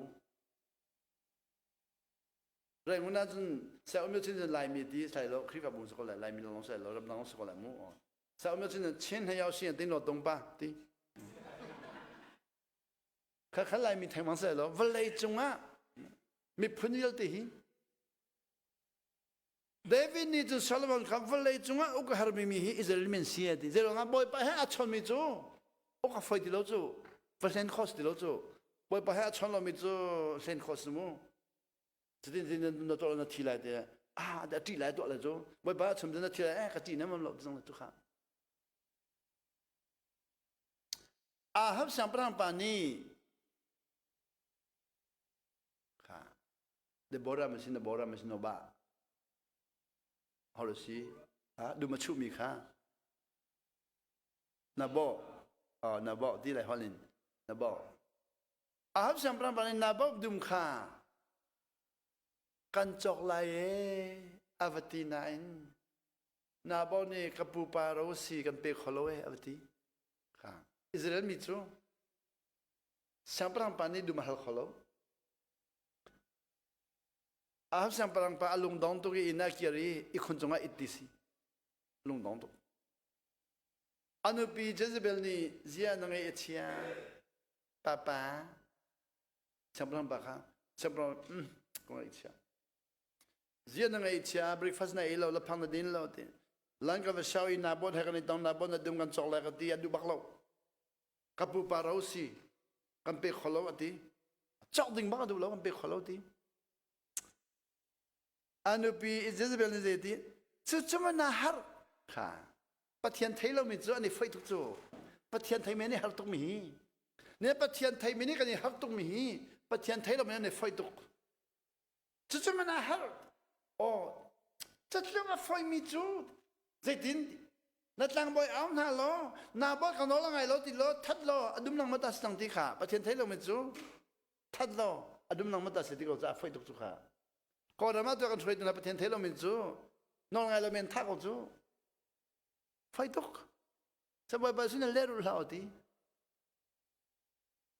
Rangoon ah cun sa um chin Laimi ti sai lo Khrihfabu si ko lai Laimi lawng sai lo ramdang si ko lai mu. Sa um chin Chin he yao si tin lo tung pa ti. Kha kha Laimi thengmang sai lo vawlei cungah miphun vialte hi David nih cun Solomon kha vawlei cungah uk a harmi mi hi Israel mi an si a ti. Zeiruangah Bawipa he a chawnmi cu uk a foi ti lo cu va hlen khawh si ti lo cu Bawipa he a chawn lomi cu hlen khawh si mu. Cutin tin na tuah na thi lai te ah a ṭih lai tuah lai cu Bawipa a chim na thi lai eh ka ṭih na mam lo ti zong tu kha. Ahab siangpahrang pa nih kha Deborah ma si Deborah ma si no ba holo si ha dum a chuhmi kha na bo oh na bo ti lai holin na bo Ahab siangpahrang pa nih Naboth dum kha kan cawk lai e a va ti nain Naboth nih ka pupa ro si kan pe kho lo e a va ti. Kha Israel mi cu siangpahrang pa nih dum a hal kho lo. Ahab siangpahrang pa a lungdong tuk i inn ah kir i ihkhun cungah it ti si. Lungdong tuk. A nupi Jezebel nih zia na ngeih a chia. Papa siangpahrang pa kha siangpahrang ka ngaihchia zia na ngaihchia breakfast na ei lo laphang na din lo ti lan ka va shau i na bot he kan i tong na bot na dum kan cawk lai ka ti a duh bak lo ka pupa ro si kan pe kho lo a ti cawk ding bak a duh lo kan pe kho lo ti a nupi Jezebel nih zei ti cu cu na har kha Pathian thei lomi cu an i foih tuk cu. Pathian theimi an i har tukmi hi. Ne Pathian theimi nih kan i har tukmi hi Pathian thei lomi an i foih tuk. Cucu man a har. Aw, catlung a foihmi cu zeitin na tlangbawi au hna law na bawi ka nawl a ngai lo ti law that law a dum lang mata si cang ti kha Pathian thei lomi cu that law a dum lang mata si ti ko cu a foih tuk cu kha. Kawlram ah tu kan hruaitu hna Pathian thei lomi cu nawl ngai lomi an thah ko cu. Fai tuk. Sabawipa sin in lehrulh hlah ti.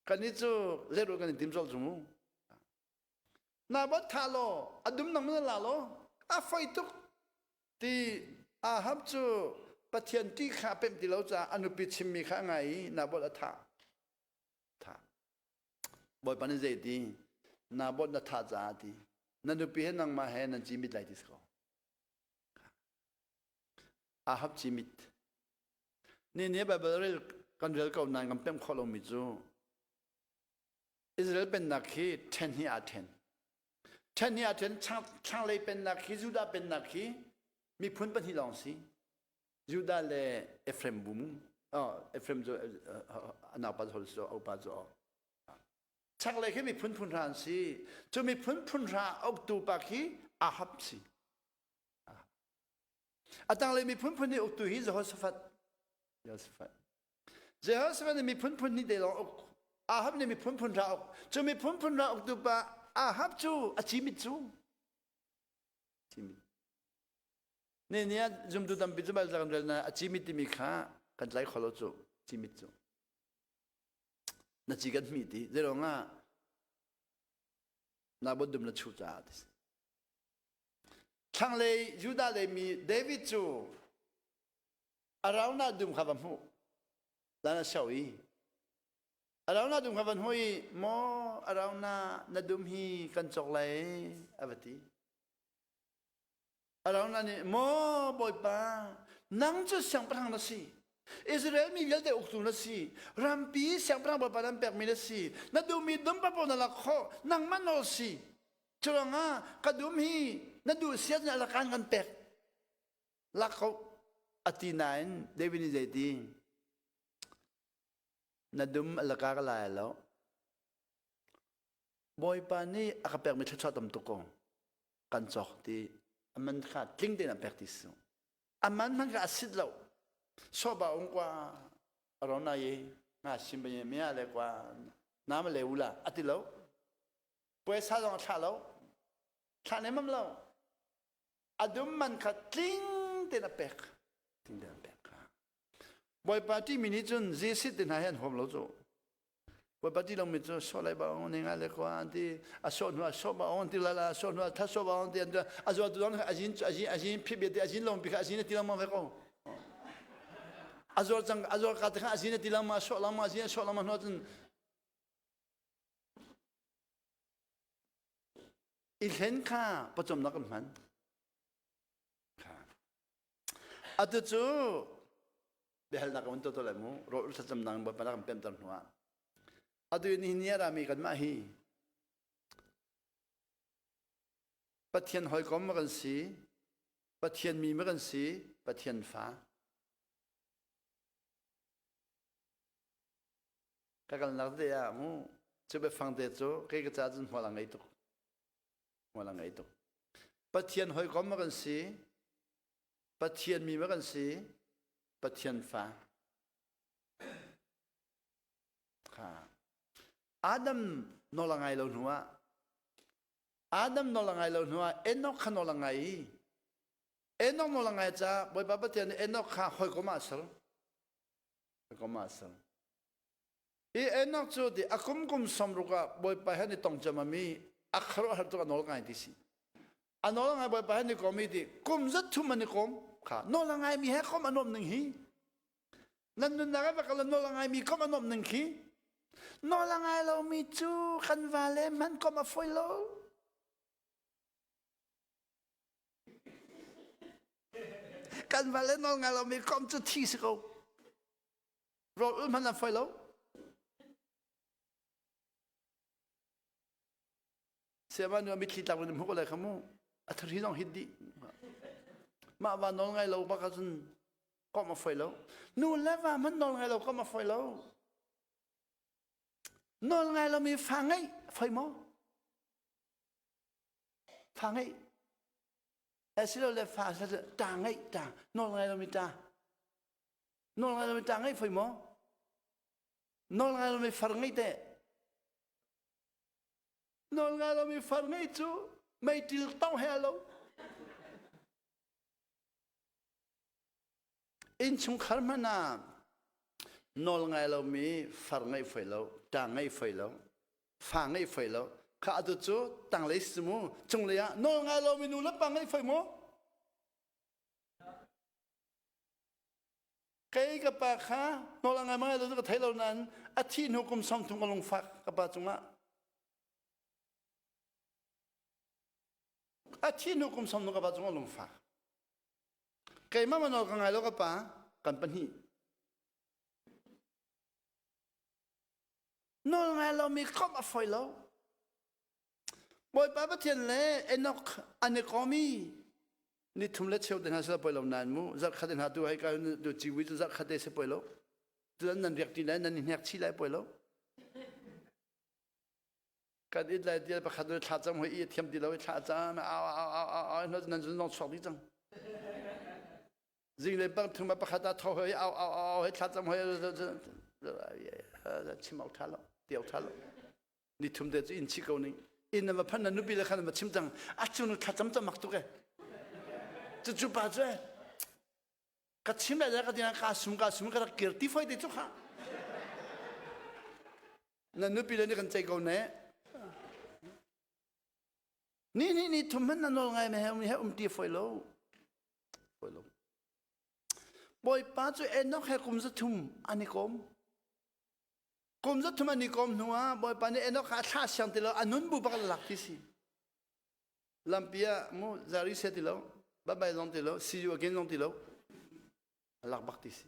Kannih cu lehrulh kan in tim colh cu mu. Na bot tha law, a dum nang na la law, a fai tuk ti Ahab cu Pathian ti kha a pemh ti lo caah a nupi chimmi kha a ngai i Naboth a thah. Bawipa nih zei ti Naboth na thah caah ti na nupi he nangmah he nan cimit lai ti si ko. Ahab cimit. Ni ni Bible rel kan rel ko nain kan pemh khawh lomi cu Israel pennak hi ṭhen hi aa ṭhen. Ṭhen hi aa ṭhen thlanglei pennak hi Judah pennak hi miphun pahnih lawng si. Judah le Ephraim bu mu. Oh, Ephraim cu a naupa cu a upa cu Chaklei khi miphun phun hra an si. Cu miphun phun hra uktu pa khi Ahab si. A tanglei miphun phun nih uktu hi Jehoshaphat. Jehoshaphat. Jehoshaphat nih miphun phun hnih te lawng uk. Ahab nih miphun phun hra uk. Cu miphun phun hra uktu pa Ahab cu a cimit cu. Cimit. Ne ni ah zumtu tampi cu bal kan rel na a cimit timi kha kan tlai kho lo cu. Cimit cu. Na ci kan hmi ti. Zeiruang ah na bot dum na chu caah ti si. Thlanglei Judah lei mi David cu Araunah dum kha va hmuh. Dan a sio i Araunah dum kha van hmuh i maw Araunah na dum hi kan cawk lai a va ti. Araunah nih maw Bawipa nang cu siangpahrang na si. Israel mi vialte uktu na si. Rampi siangpahrang Bawipa nan pekmi na si. Na duhmi dum papoh na lak khawh. Nangmah nawl si. Curuangah ka dum hi na duh siat nih alakan kan pek lak ko a ti nain David nih zeiti na dum alaka ka lai lo Bawipa nih a ka pekmi thluachuah tam tuk ko kan cawk ti a man kha tling tein a pek ti si a man hmanh kha a sit lo soba ung kwa arona ye nga sim ba ye mia le kwa na ma le ula ati lo Puaisa zong a thlah lo. Thlah nemam lo. A dum man kha tling tein a pek. Tling tein a pek kha. Bawipa timi nih cun Jesuh te hna hi an huam lo cu. Bawipa ti lomi cu sawh lai ba ong ne nga le kwa an ti a sawh hnu a sawh ba ong ti la la sawh hnu a tha sawh ba ong ti an a zual tu zong a zin a zin a zin phit bia ti a zin lawng pi kha a zin a ti lengmang ve ko. A zual cang a zual ka te kha a zin a ti lengmang a sawh lengmang a zin a sawh lengmang hnu cun I hlen kha pawcawmnak kan hman. Atu cu biahalnak ka vun tuah lai mu. Rawl thlacamnak Bawipa kan pemter hnu ah. Atu ni ni a rami kanmah hi Pathian hawikom ma kan si, Pathian mi ma kan si, Pathian fa. Ka kalnak te ah mu cu biafang te cu kei ka caah cun hmual a ngei tuk. Hmual a ngei tuk. Pathian hawikom ma kan si, Pathian mi ma kan si, Pathian fa. Kha. Adam nawl a ngai lo hnu ah Adam nawl a ngai lo hnu ah Enoch kha nawl a ngai i Enoch nawl a ngai caah Bawipa Pathian nih Enoch kha hawikom ah a ser. Hawikom ah a ser. I Enoch cu ti a kum kum sawmruk ah Bawipa he ni tong ciammam i a khuaruahhar tuk a nawl ngai ti si. A nawl ngai Bawipa he ni kom i ti kum zat thum an i kom kha nawl a ngaimi he kom a nuam ning hi. Nan nunnak ah va kal nawl a ngaimi kom a nuam ning khi. Nawl a ngai lomi cu kan vale hmanh kom a fawi lo. Kan vale nawl ngai lomi kom cu thi si ko. Rawl ul hmanh an fawi lo. Siama nu mitthli tlak in hmuh ko lai kha mu. A thari zong hit dih. Mah va nawl ngai lo bak ahcun komh a fawi lo. Nu le va hmanh nawl ngai lo komh a fawi lo. Nawl ngai lomi fa ngeih fawi maw? Fa ngeih. Asilole fa ta ngeih ta nawl ngai lomi ta. Nawl ngai lomi ta ngeih fawi maw? Nawl ngai lomi far ngeih teh. Nawl ngai lomi far ngeih cu meiṭil tong he a lo. Innchungkhar hmanh ah nawl ngai lomi far ngeih fawi lo, ṭa ngeih fawi lo, fa ngeih fawi lo. Kha atu cu tanglei si mu, cunglei ah nawl ngai lomi nu le pa ngeih fawi maw? Kei ka pa kha nawl a ngai ngai lo cu ka thei lo nain a thih hnu kum 30 ka lungfak ka pa cungah. A thi hnu kum som nu ka pa cung a lungfak. Keimah ma nawl ka ngai lo ka pa kan pahnih. Nawl ngai lomi komh a fawi lo. Bawipa Pathian le Enoch an i kom i ni thum le cheu te hna sila poi lo nain mu zarh khat hna tu hei ka tu ciwi cu zarh khat te si poi lo tu nan riak ti lai nan i hnek chi lai poi lo kan it lai tial pakhat nu thla cam hoi i thiam ti lo i thla cam au au au au au nan zun zong chuak dih cang zing le bang thum pakhat ah tho hoi au au au hoi thla cam hoi chim au tha lo ti au tha lo ni thum te cu in chi ko ning inn na va phan na nupi le khan va chim cang a cu nu thla cam cam mak tuk e cu cu pa cu e ka chim lai ka ding ka sum ka sum ka rak kir ti foi te cu kha na nupi le nih kan ceih ko ne ni ni ni thum hman na nawl ngai me he he um ti foi lo foi lo bawipa cu Enoch he kum za thum an i kom kum za thum an i kom hnu ah bawipa nih Enoch kha a thlah siang ti lo a nun bu bak lak ti si lampi ah mu zari se ti lo bye bye zong ti lo see you again zong ti lo a lak bak ti si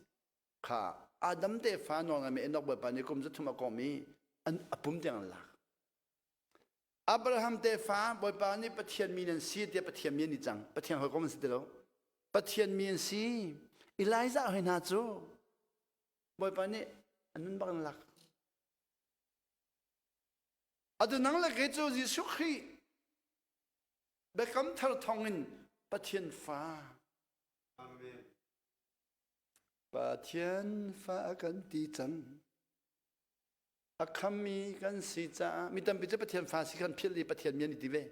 kha Adam tefa nawl ngaimi Enoch Bawipa nih kum 300 a kawm i an a pum tiang an lak. Abraham tefa Bawipa nih Pathian mi nan si tiah Pathian mi an i cang. Pathian hawikom an si ti lo. Pathian mi an si. Elijah hoi hna cu Bawipa nih an nun bak an lak. Atu nang le kei cu Jesuh Khrih biakam thar thawngin Pathian fa. Amen. Pathian fa a kan ti cang. A khammi kan si caah mi tampi cu Pathian fa si khan philh i Pathian mi an i ti ve.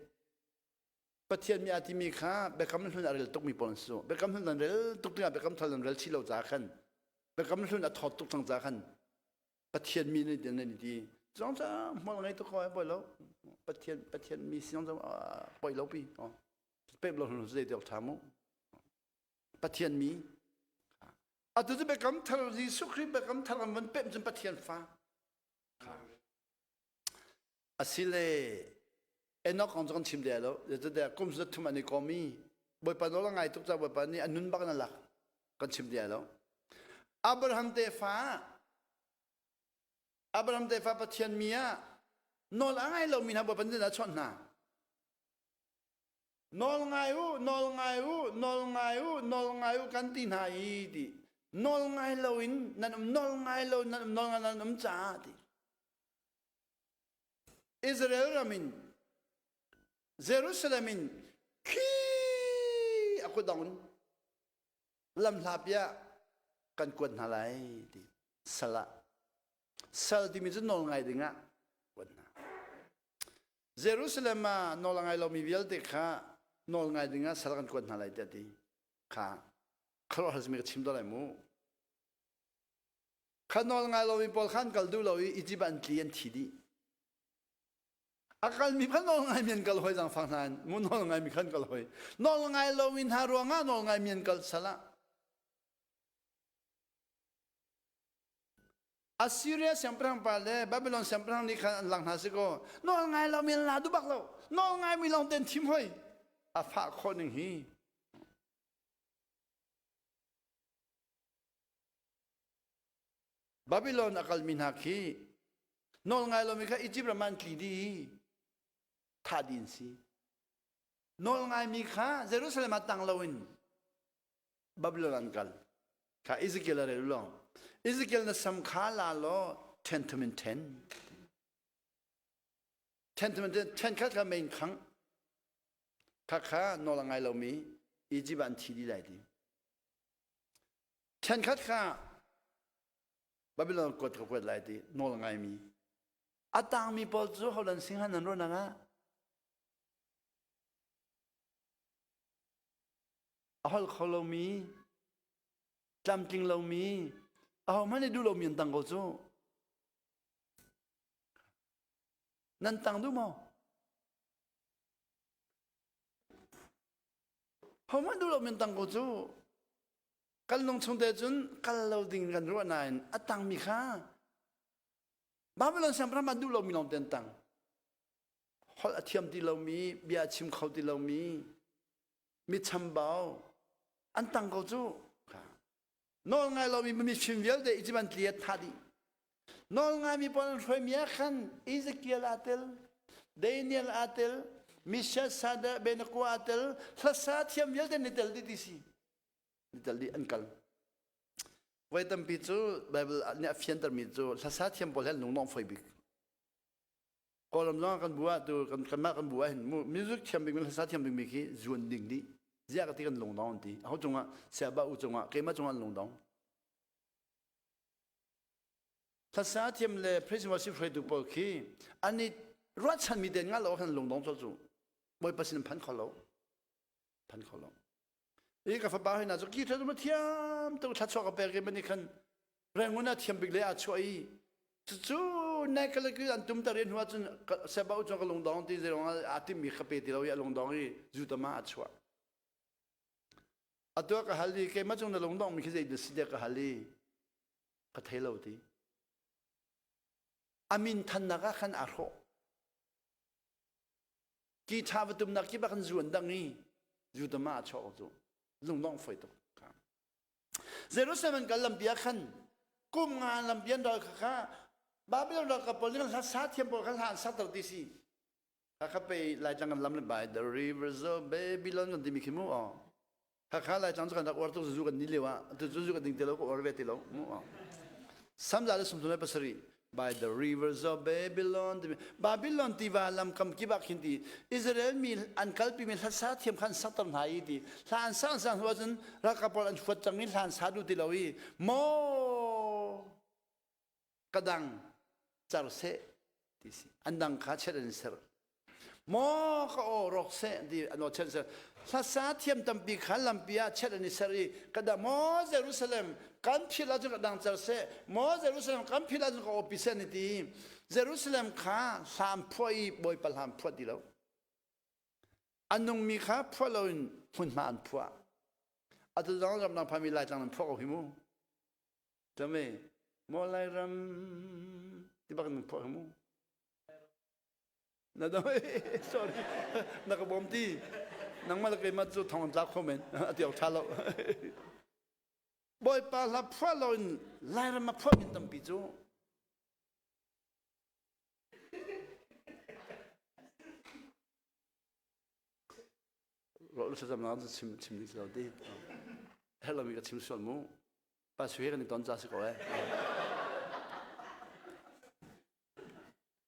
Pathian mi aa timi kha biakam hlun a rel tukmi pawl an si. Biakam hlun an rel tuk tikah biakam thar an rel chih lo caah khan biakam hlun a thawt tuk cang caah khan Pathian mi nih an i ti. Cong ca hmual ngei tuk ko ai poi lo. Pathian Pathian mi si zong poi lo pi. Pep lo hlun zei tiok tha mu. Pathian mi atu cu biakam thar Jesuh Khrih biakam thar an van pemh cun Pathian fa asile Enoch kong cu kan chim deh lo zeicahtiah kum 300 an i kom i Bawipa nawl a ngai tuk caah Bawipa nih a nun bak in a lak kan chim deh lo Abraham tefa Abraham tefa Pathian mi ah nawl a ngai lomi hna Bawipa nih a chawnh hna Nawl ngai u, nawl ngai u, nawl ngai u, nawl ngai u kan ti hna i ti. Nawl ngai loin nan um, nawl ngai lo nan um, nawl ngai nan um caah ti. Israel ram in Jerusalem in khi a kutdong in lamhla ah kan kuat hna lai ti sal ah sal timi cu nawl ngai dingah kuat hna Jerusalem ah nawl a ngai lomi vialte kha nawl ngai dingah sal kan kuat hna lai tiah ti kha khuaruahhar simi ka chim dawh lai mu. Kha nawl ngai lomi pawl khan kal duh lo i Egypt ah an tli an thi dih. A kalmi kha nawl ngaimi an kal hoi zangfang hna in mu nawl ngaimi khan kal hoi. Nawl ngai lomi hna ruangah nawl ngaimi an kal sal ah Assyria siangpahrang pa le Babylon siangpahrang nih khan an lang hna si kaw nawl ngai lomi an la duh bak lo nawl ngaimi lawng te an thim hoi a fah khawh ning hi Babylon a kalmi hna khi nawl ngai lomi kha Egypt ram ah an tli dih i thah dih an si nawl ngaimi kha Jerusalem ah tang loin Babylon an kal. Kha Ezekiel a rel long. Ezekiel na sam kha la law then thum in then. Then thum in then, then khat kha main khang. Kha kha nawl a ngai lomi Egypt an thi dih lai ti. Then khat kha Babylon kuat ka kuat lai ti nawl a ngaimi. A tangmi pawl cu holan singhan nan ruah nang ah a holh kho lomi tlamtling lomi ahohmanh nih duh lomi an tang ko cu nan tang duh maw hohmanh duh lomi an tang ko cu kan lung chung te cun kal lo ding kan ruah nain a tangmi kha Babylon siangpahrang ah duh lomi lawng te an tang holh a thiam ti lomi bia a chim kho ti lomi. Mi chambau an tang ko cu. Nawl ngai lomi mifim vialte Egypt an tli a thah dih. Nawl ngaimi pawl an hruaimi ah khan Ezekiel aa tel, Daniel aa tel, Misha Sada Benako aa tel, hlasa thiam vialte ni tel dih ti si. Ni tel dih an kal. Voi tampi cu Bible nih a fiantermi cu hlasa thiam pawl he lunglawng foi bik. Kawlram zong kan bu ah tu kan kanmah kan bu ah hin music thiam bik hlasa thiam bik mi khi zuan ding dih. Ziah ka ti kan lungdong an ti. Aho cungah siaba u cungah keimah cungah an lungdong. Hlasa thiam le praise worship hruaitu pawl khi an i ruahchanmi den nga lo khan lungdong col cu Bawipa sin phan kho lo. Phan kho lo. I ka fapa hoi na cu ki thla thiam tu thla chuak ka pek i mani khan Rangoon ah thiam bik le aa chuah i cucu nai ka an tum tar i hnu ahcun seba u cu ka lungdong ti zeirong ah aa timmi kha pe ti lo i a lungdong i zutama a chuah. Atu ah ka hal i keimah cung na lungdong mi khi zei na si tiah ka hal i ka thei lo ti. A min thannak ah khan aa hrawh. Ki tha va tumnak kip ah khan zu an dang i zutama a chuah ko cu. Lungdong foi tuk. Jerusalem an kal lampi ah khan kum nga lampi an ral kha kha Babylon ralkap pawl nih hla sa thiam pawl kha hla an sakter ti si. Kha pe Laitlang kan lam le by the rivers of Babylon kan timi khi mu aw. Hakha Laitlang cu kan rak uar tuk zu kan ni lio ah tu zu kan ding ti lo ka uar ve ti lo mu aw. Samza le 37 by the rivers of Babylon Babylon tiva lam kam kip ah khin ti Israel mi an kalpi mi hlasa thiam khan sakter hna i ti hla an sang sang hnu ahcun ralkap pawl an huat cang i hla an sa duh ti lo i maw kadang car seh ti si an dang kha chet an ser Maw ka aw rawk seh ti an aw chet ser. Hlasa thiam tampi kha lampi ah chet an i ser i ka da maw Jerusalem kan philh ahcun ka dang cer seh maw Jerusalem kan philh ahcun ka aw pi seh an i ti. Jerusalem kha hlam phuah i Bawipa hlam phuah ti lo. A nungmi kha phuah loin hmunhma an phuah. Atu zong ramdang phami Laitlang an phuah ko hi mu. Tame maw Lairam ti bak nan phuah hi mu. Na dam sorry na ka bawm ti nangmah le keimah cu thong an tlak kho men a ti awk ṭha lo Bawipa hla phuah lo in Lairam a phuah min tampi cu Rawh lu thlacam nak chim chim ding si lo ti herh lomi ka chim sual mu pa sui kan i ton ca si ko eh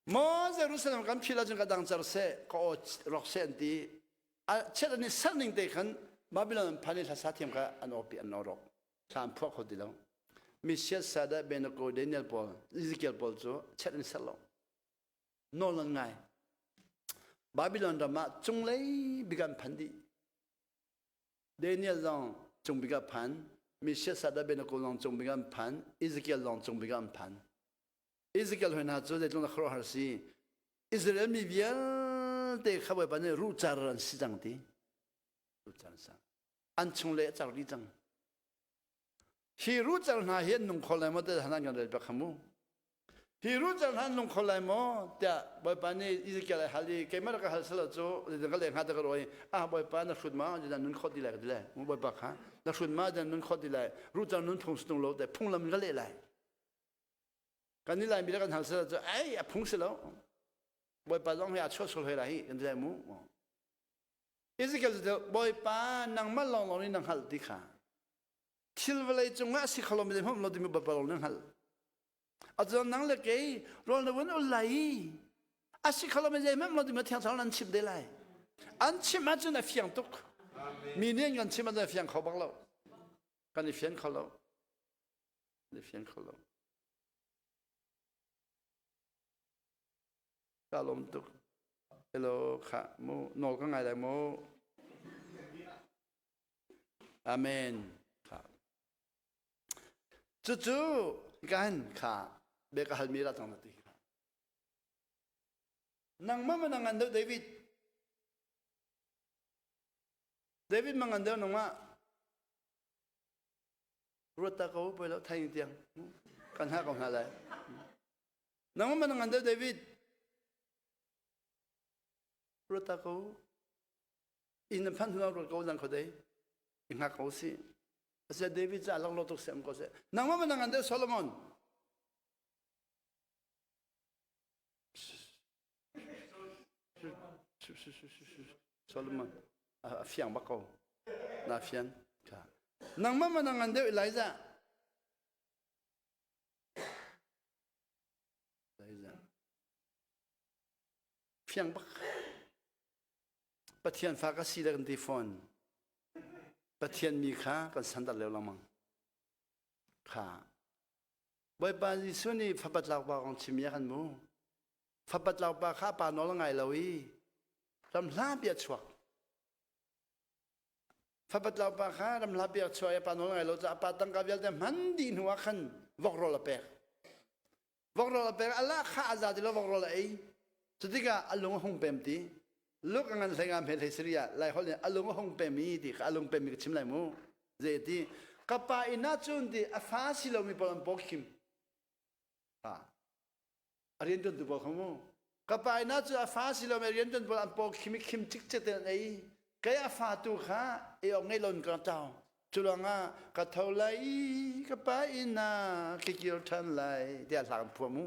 Maw Jerusalem kan phil ahcun ka dang cer seh, ka aw rawk seh an ti. A chiat an i ser ning te khan Babylon an phan i hlasa thiam kha an aw pi an aw rawk. Thla an phuah kho ti lo. Messiah Sada Benako Daniel pawl Ezekiel pawl cu chiat an ser lo. Nawl an ngai. Babylon ram ah cunglei bik an phan dih. Daniel zong cung bik ah phan. Messiah Sada Benako zong cung bik an phan. Ezekiel zong cung bik ah an phan. Ezekiel hoi hna cu zeitluk na khuaruahhar si. Israel mi vialte kha Bawipa nih ruhcar an si cang ti. Ruhcar an sang. An chung le a car dih cang. Hi ruhcar hna hi an nung kho lai maw tiah han kan rel bak kha mu. Hi ruhcar hna an nung kho lai maw tiah Bawipa nih Ezekiel ai hal i keimah rak ka hal selo cu zeitin ka leh hnga ti ka ruah i ah Bawipa na hrut ma zeidah nun khawh ti lai ka ti lai. Bawipa kha na hrut ma zeidah nun khawh ti lai. Ruhcar nun phung si tung lo te phunglam in ka leh lai. Kan i Laimi le kan hal sel cu ei a phung si lo. Bawipa zong hi a chuah sual hoi lai hi kan ti lai mu. Ezekiel cu Bawipa nangmah lawnglawng nih na hngalh ti kha thil vawlei cungah a si kho lomi zeihmanh lo timi Bawipa lawng nih hngalh. Atu nang le kei rawl na vun ul lai i a si kho lomi zeihmanh lo timi Thiang Thlarau an chimh te lai. An chimh ahcun a fiang tuk. Mi nih an kan chimh ahcun a fiang kho bak lo. Kan i fian kho lo. Kan i fian kho lo. Ka lawm tuk. Hello, kha mu nawl ka ngai lai mu. Amen. Kha. Cucu kan kha be ka halmi ra tang na ti kha. Nangmah ma nang an deuh David. David mang an deuh nangmah. Ruat ta ko poi lo thai tiang kan ha ko hna lai. Nangmah ma nang an deuh David. Ruat ta ko. Inn na phanh hnu ruat ko zang khuadei. I hngak ko si. Asia David ca lang lo tuk sem ko seh. Nangmah ma nang an deuh Solomon. Solomon a fiang bak ko. Na fian. Nangmah ma nang an deuh Elijah. Elijah. Fiang bak. Pathian fa ka si le kan ti fawn. Pathian mi kha kan santer leo lengmang. Kha. Bawipa Jesuh nih fapa tlakpa kong chim ya kan mu. Fapa tlakpa kha pa nawl ngai lo i ram hlapi a chuak. Fapa tlakpa kha ram hlapi a chuak i pa nawl ngai lo caah pa tangka vialte hman dih hnu ah khan vok rawl a pek. Vok rawl a pek a lak kha a za ti lo vok rawl a ei. Cutikah a lung a hung pem ti. Luk a ngan hlei nga hme hlei sari ah Lai holh nih a lung a hung pem i ti kha a lung pem mi ka chim lai mu. Zei ti ka pa inn ah cun ti a fa si lomi pawl an paw khim. Ha. A rian tuan tu pawl kha mu. Ka pa inn ah cun a fa si lomi rian tuan pawl an paw khim i khim cikcek te an ei. Kei a fa tu kha ei awk ngei loin ka tau. Cu ruangah ka tho lai i ka pa inn ah ka kir ṭhan lai tiah hla kan phuah mu.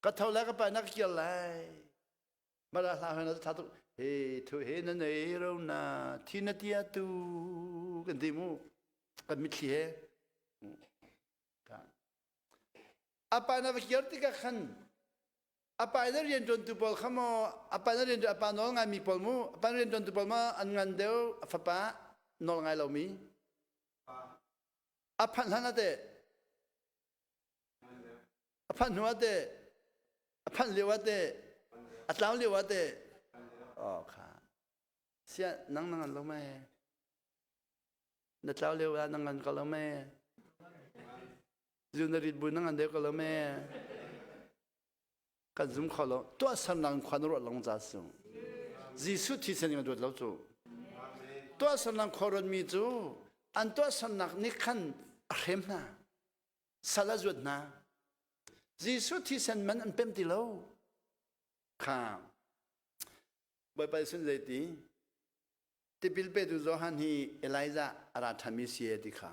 Ka tho lai ka pa inn ah ka kir lai. Mara hla hna tha tuk he thu he na nei ro na thi na tia tu kan ti mu kan mitthli he apa na va kir tikah khan apa na rian ṭuan tu pawl kha maw apa na rian apa nawl ngai mi pawl mu apa na rian ṭuan tu pawl ma an ngan deuh a fapa nawl ngai lo mi a phanh hlan ate A phanh hnu ah teh a phanh lio ah teh a tlau lio ah teh oh kha sia nang na ngan lo me na tlau lio ah na ngan ko lo me zu na rit bu na ngan deuh ko lo me kan zum kho lo tuah sernak khua na ruat long ca su Jesuh thisen in ruat lo cu tuah sernak khua ruat mi cu an tuah sernak nih khan a hrem hna sal a zuat hna. Jesuh thisen man an pem ti lo. Kha Bawipa sin zeiti tipil petu Johan hi Elijah a ra ṭhanmi si e ti kha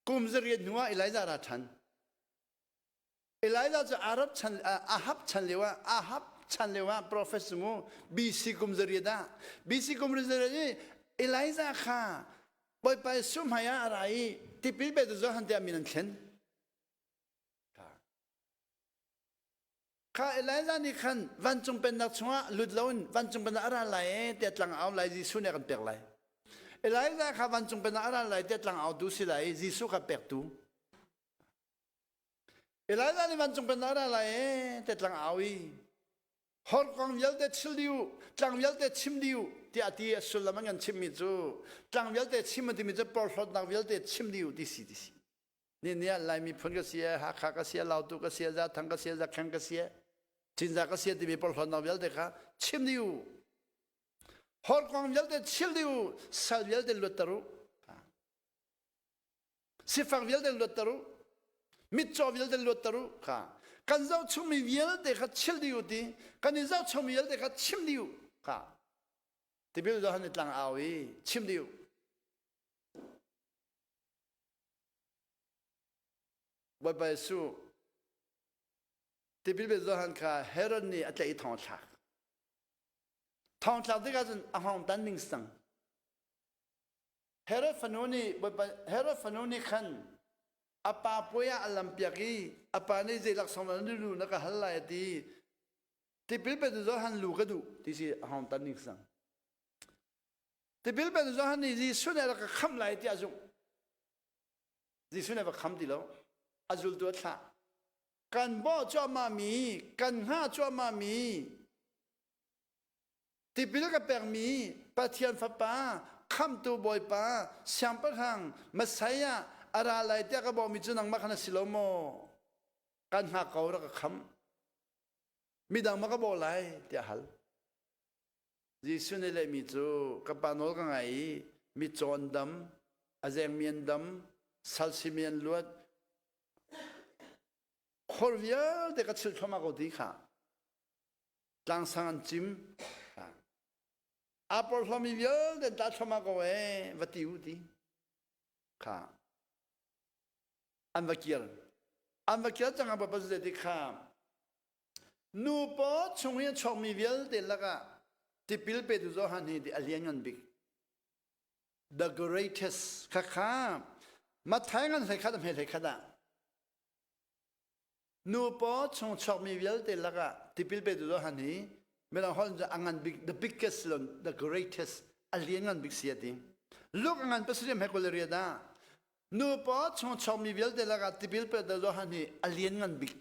kum zariat hnu ah Elijah a ra ṭhan. Elijah cu Arab chan Ahab chan lio ah Ahab chan lio ah prophet mu BC kum zariat ah BC kum zariat i Elijah kha Bawipa Jesuh hmai ah a ra i tipil petu Johan tiah min an thlen. Kha Elijah nih khan vancung pennak chungah lut loin vancung pennak a ra lai e tiah tlang au lai Jesuh nih a kan pek lai. Elijah kha vancung pennak a ra lai tiah tlang autu si lai i Jesuh kha pektu. Elijah nih vancung pennak a ra lai e tiah tlang au i Horkuang vialte chil dih u, tlang vialte chim dih u, tiah ti a sullam an kan chimmi cu tlang vialte chim a timi cu porhlawtnak vialte chim dih u ti si ti si. Ni ni ah Lai miphun ka si e, Hakha ka si e, Lautu ka si e, Zathang ka si e, Zakheng ka si e, Cinzah ka si e timi porhlawtnak vialte kha chim dih u. Horkuang vialte chil dih u, sal vialte luatter u. Sifak vialte luatter u. Mitcaw vialte luatter u kha. Kan zohchungmi vialte kha chil dih u ti. Kan i zohchungmi vialte kha chim dih u kha. Tipil Johan nih tlang au i chim dih u. Bawipa Jesuh tipil pe Johan kha Herod nih a tlaih i thong a thlak. Thong thlak tikah cun a hngawng tan ding sang. Herod fanu nih Herod fanu nih khan a pa puai ah a lampiak i a pa nih zei laksawng dah na duh na ka hal lai a ti. Tipil petu Johan lu ka duh ti si a hong tan ning sang. Tipil petu Johan nih Jesuh nih a rak ka khamh lai tiah a zumh. Jesuh nih a va kham ti lo. A zultu a thlah. Kan bawh cuahmah mi, kan hngah cuahmah mi, Tipil ka pekmi Pathian Fapa, Khamhtu Bawipa, Siangpahrang, Messiah a ra lai tiah ka bawhmi cu nangmah kha na si lo maw? Kan hngak ko rak ka khamh. Midang ma ka bawh lai tiah hal. Jesuh nih lehmi cu ka pa nawl ka ngai i mitcaw an dam, a zengmi an dam, sal simi an luat, khor vialte ka chilh thluahmah ko ti kha. Tlangsang an cim. Aa porhlawmi vialte an tla thluahmah ko ee va ti u ti. Kha an va kir. An va kir cang ah pa ti kha nu paw chung i a chuakmi vialte lakah tipil petu Johan hi ti a lianngan bik. The greatest kha kha Matthai ngan hlei khat a hme hlei khat ah Nu paw chung chuakmi vialte lakah tipil petu Johan hi mirang holh in a ngan bik the biggest lon the greatest a lian ngan bik si a ti. Luke a ngan pasarih he kul le riat ah nu paw chung chuakmi vialte lakah tipil petu Johan hi a lian ngan bik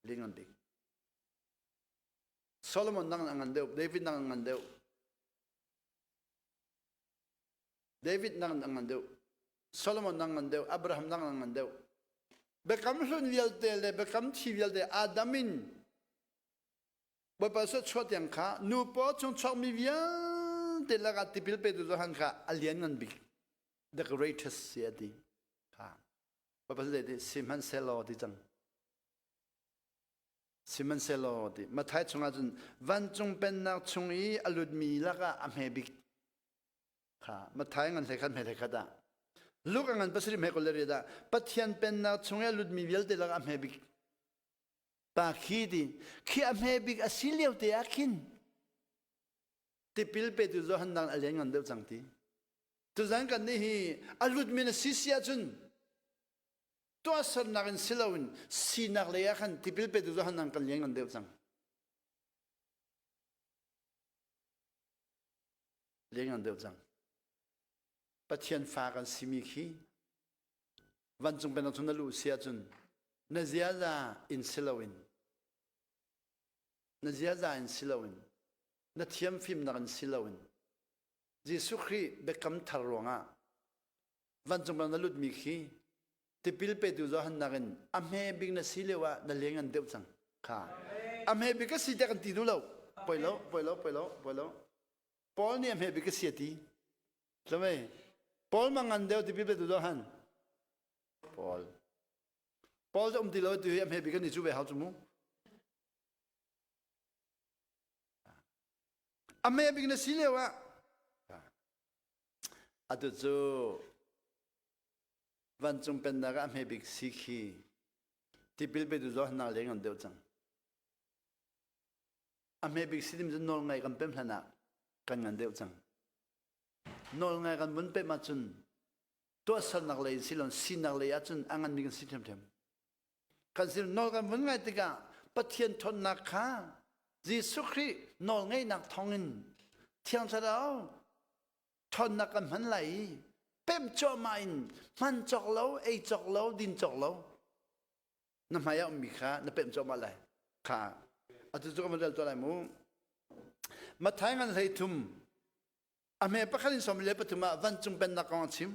lian ngan bik. Solomon nang a ngan deuh David nang a ngan deuh David nang ngan deuh, Solomon nang ngan deuh, Abraham nang ngan deuh. Biakam hlun vialte le biakam thi vialte Adam in Bawipa suah chuah tiang kha nu paw chung chuakmi vialte lakah tipil petu Johan kha a lian ngan bik the greatest si a ti kha Bawipa zei ti sihmanhsehlaw ti cang sihmanhsehlaw ti Matthai chungah cun vancung pennak chung i a lutmi lakah a hme bik Kha Matthai ngan hlei khat hme hlei khat ah Luke a ngan pasarih hme kul le riat ah Pathian pennak chung i a lutmi vialte lakah a hme bik pa khi ti khi a hme bik a si lio te ah khin tipil petu Johan dang a lian ngan deuh cang ti tuzan kan nih hi a lutmi na si si ahcun tuahsernak in si loin sinak lei ah khan tipil petu Johan dang kan lian ngan deuh cang Lianngan deuh cang. Pathian fa kan simi khi vancung pennak chung na luh si ahcun na ziaza in si loin na ziaza in si loin na thiam fimnak in si loin Jesuh Khrih biakam thar ruangah vancung pennak na lutmi khi tipil petu Johan nakin a hme bik na si lio ah na leng an deuh cang kha a hme bik ka si tiah kan ti duh lo poi lo poi lo poi lo poi lo Paul nih a hme bik ka si a ti Tlamei Paul ma ngan deuh tipil petu Johan Paul Paul cu um ti lo tu hi a hme bik kan ni cu ve hau cu mu a hme bik na si lio ah atu cu Vancung pennak ah a hme bik si khi tipil petu Johan nak leng an deuh cang. A hme bik si dim cu nawl ngai kan pem hlan ah kan ngan deuh cang. Nawl ngai kan vun pem ahcun tuahsernak lei in silon sinak lei ahcun a nganmi kan si ṭhiamṭhiam. Kan sin nawl kan vun ngai tikah Pathian ṭhawnnak kha Jesuh Khrih nawl ngeihnak thawngin Thiang Thlarau ṭhawnnak kan hman lai i pemh cuahmah in hman cawk lo ei cawk lo din cawk lo na hmai ah ummi kha na pemh cuahmah lai kha atu cu kan rel tuah lai mu Matthai ngan hlei thum a hme pakhat in 13 ah vancung pennak kong a chim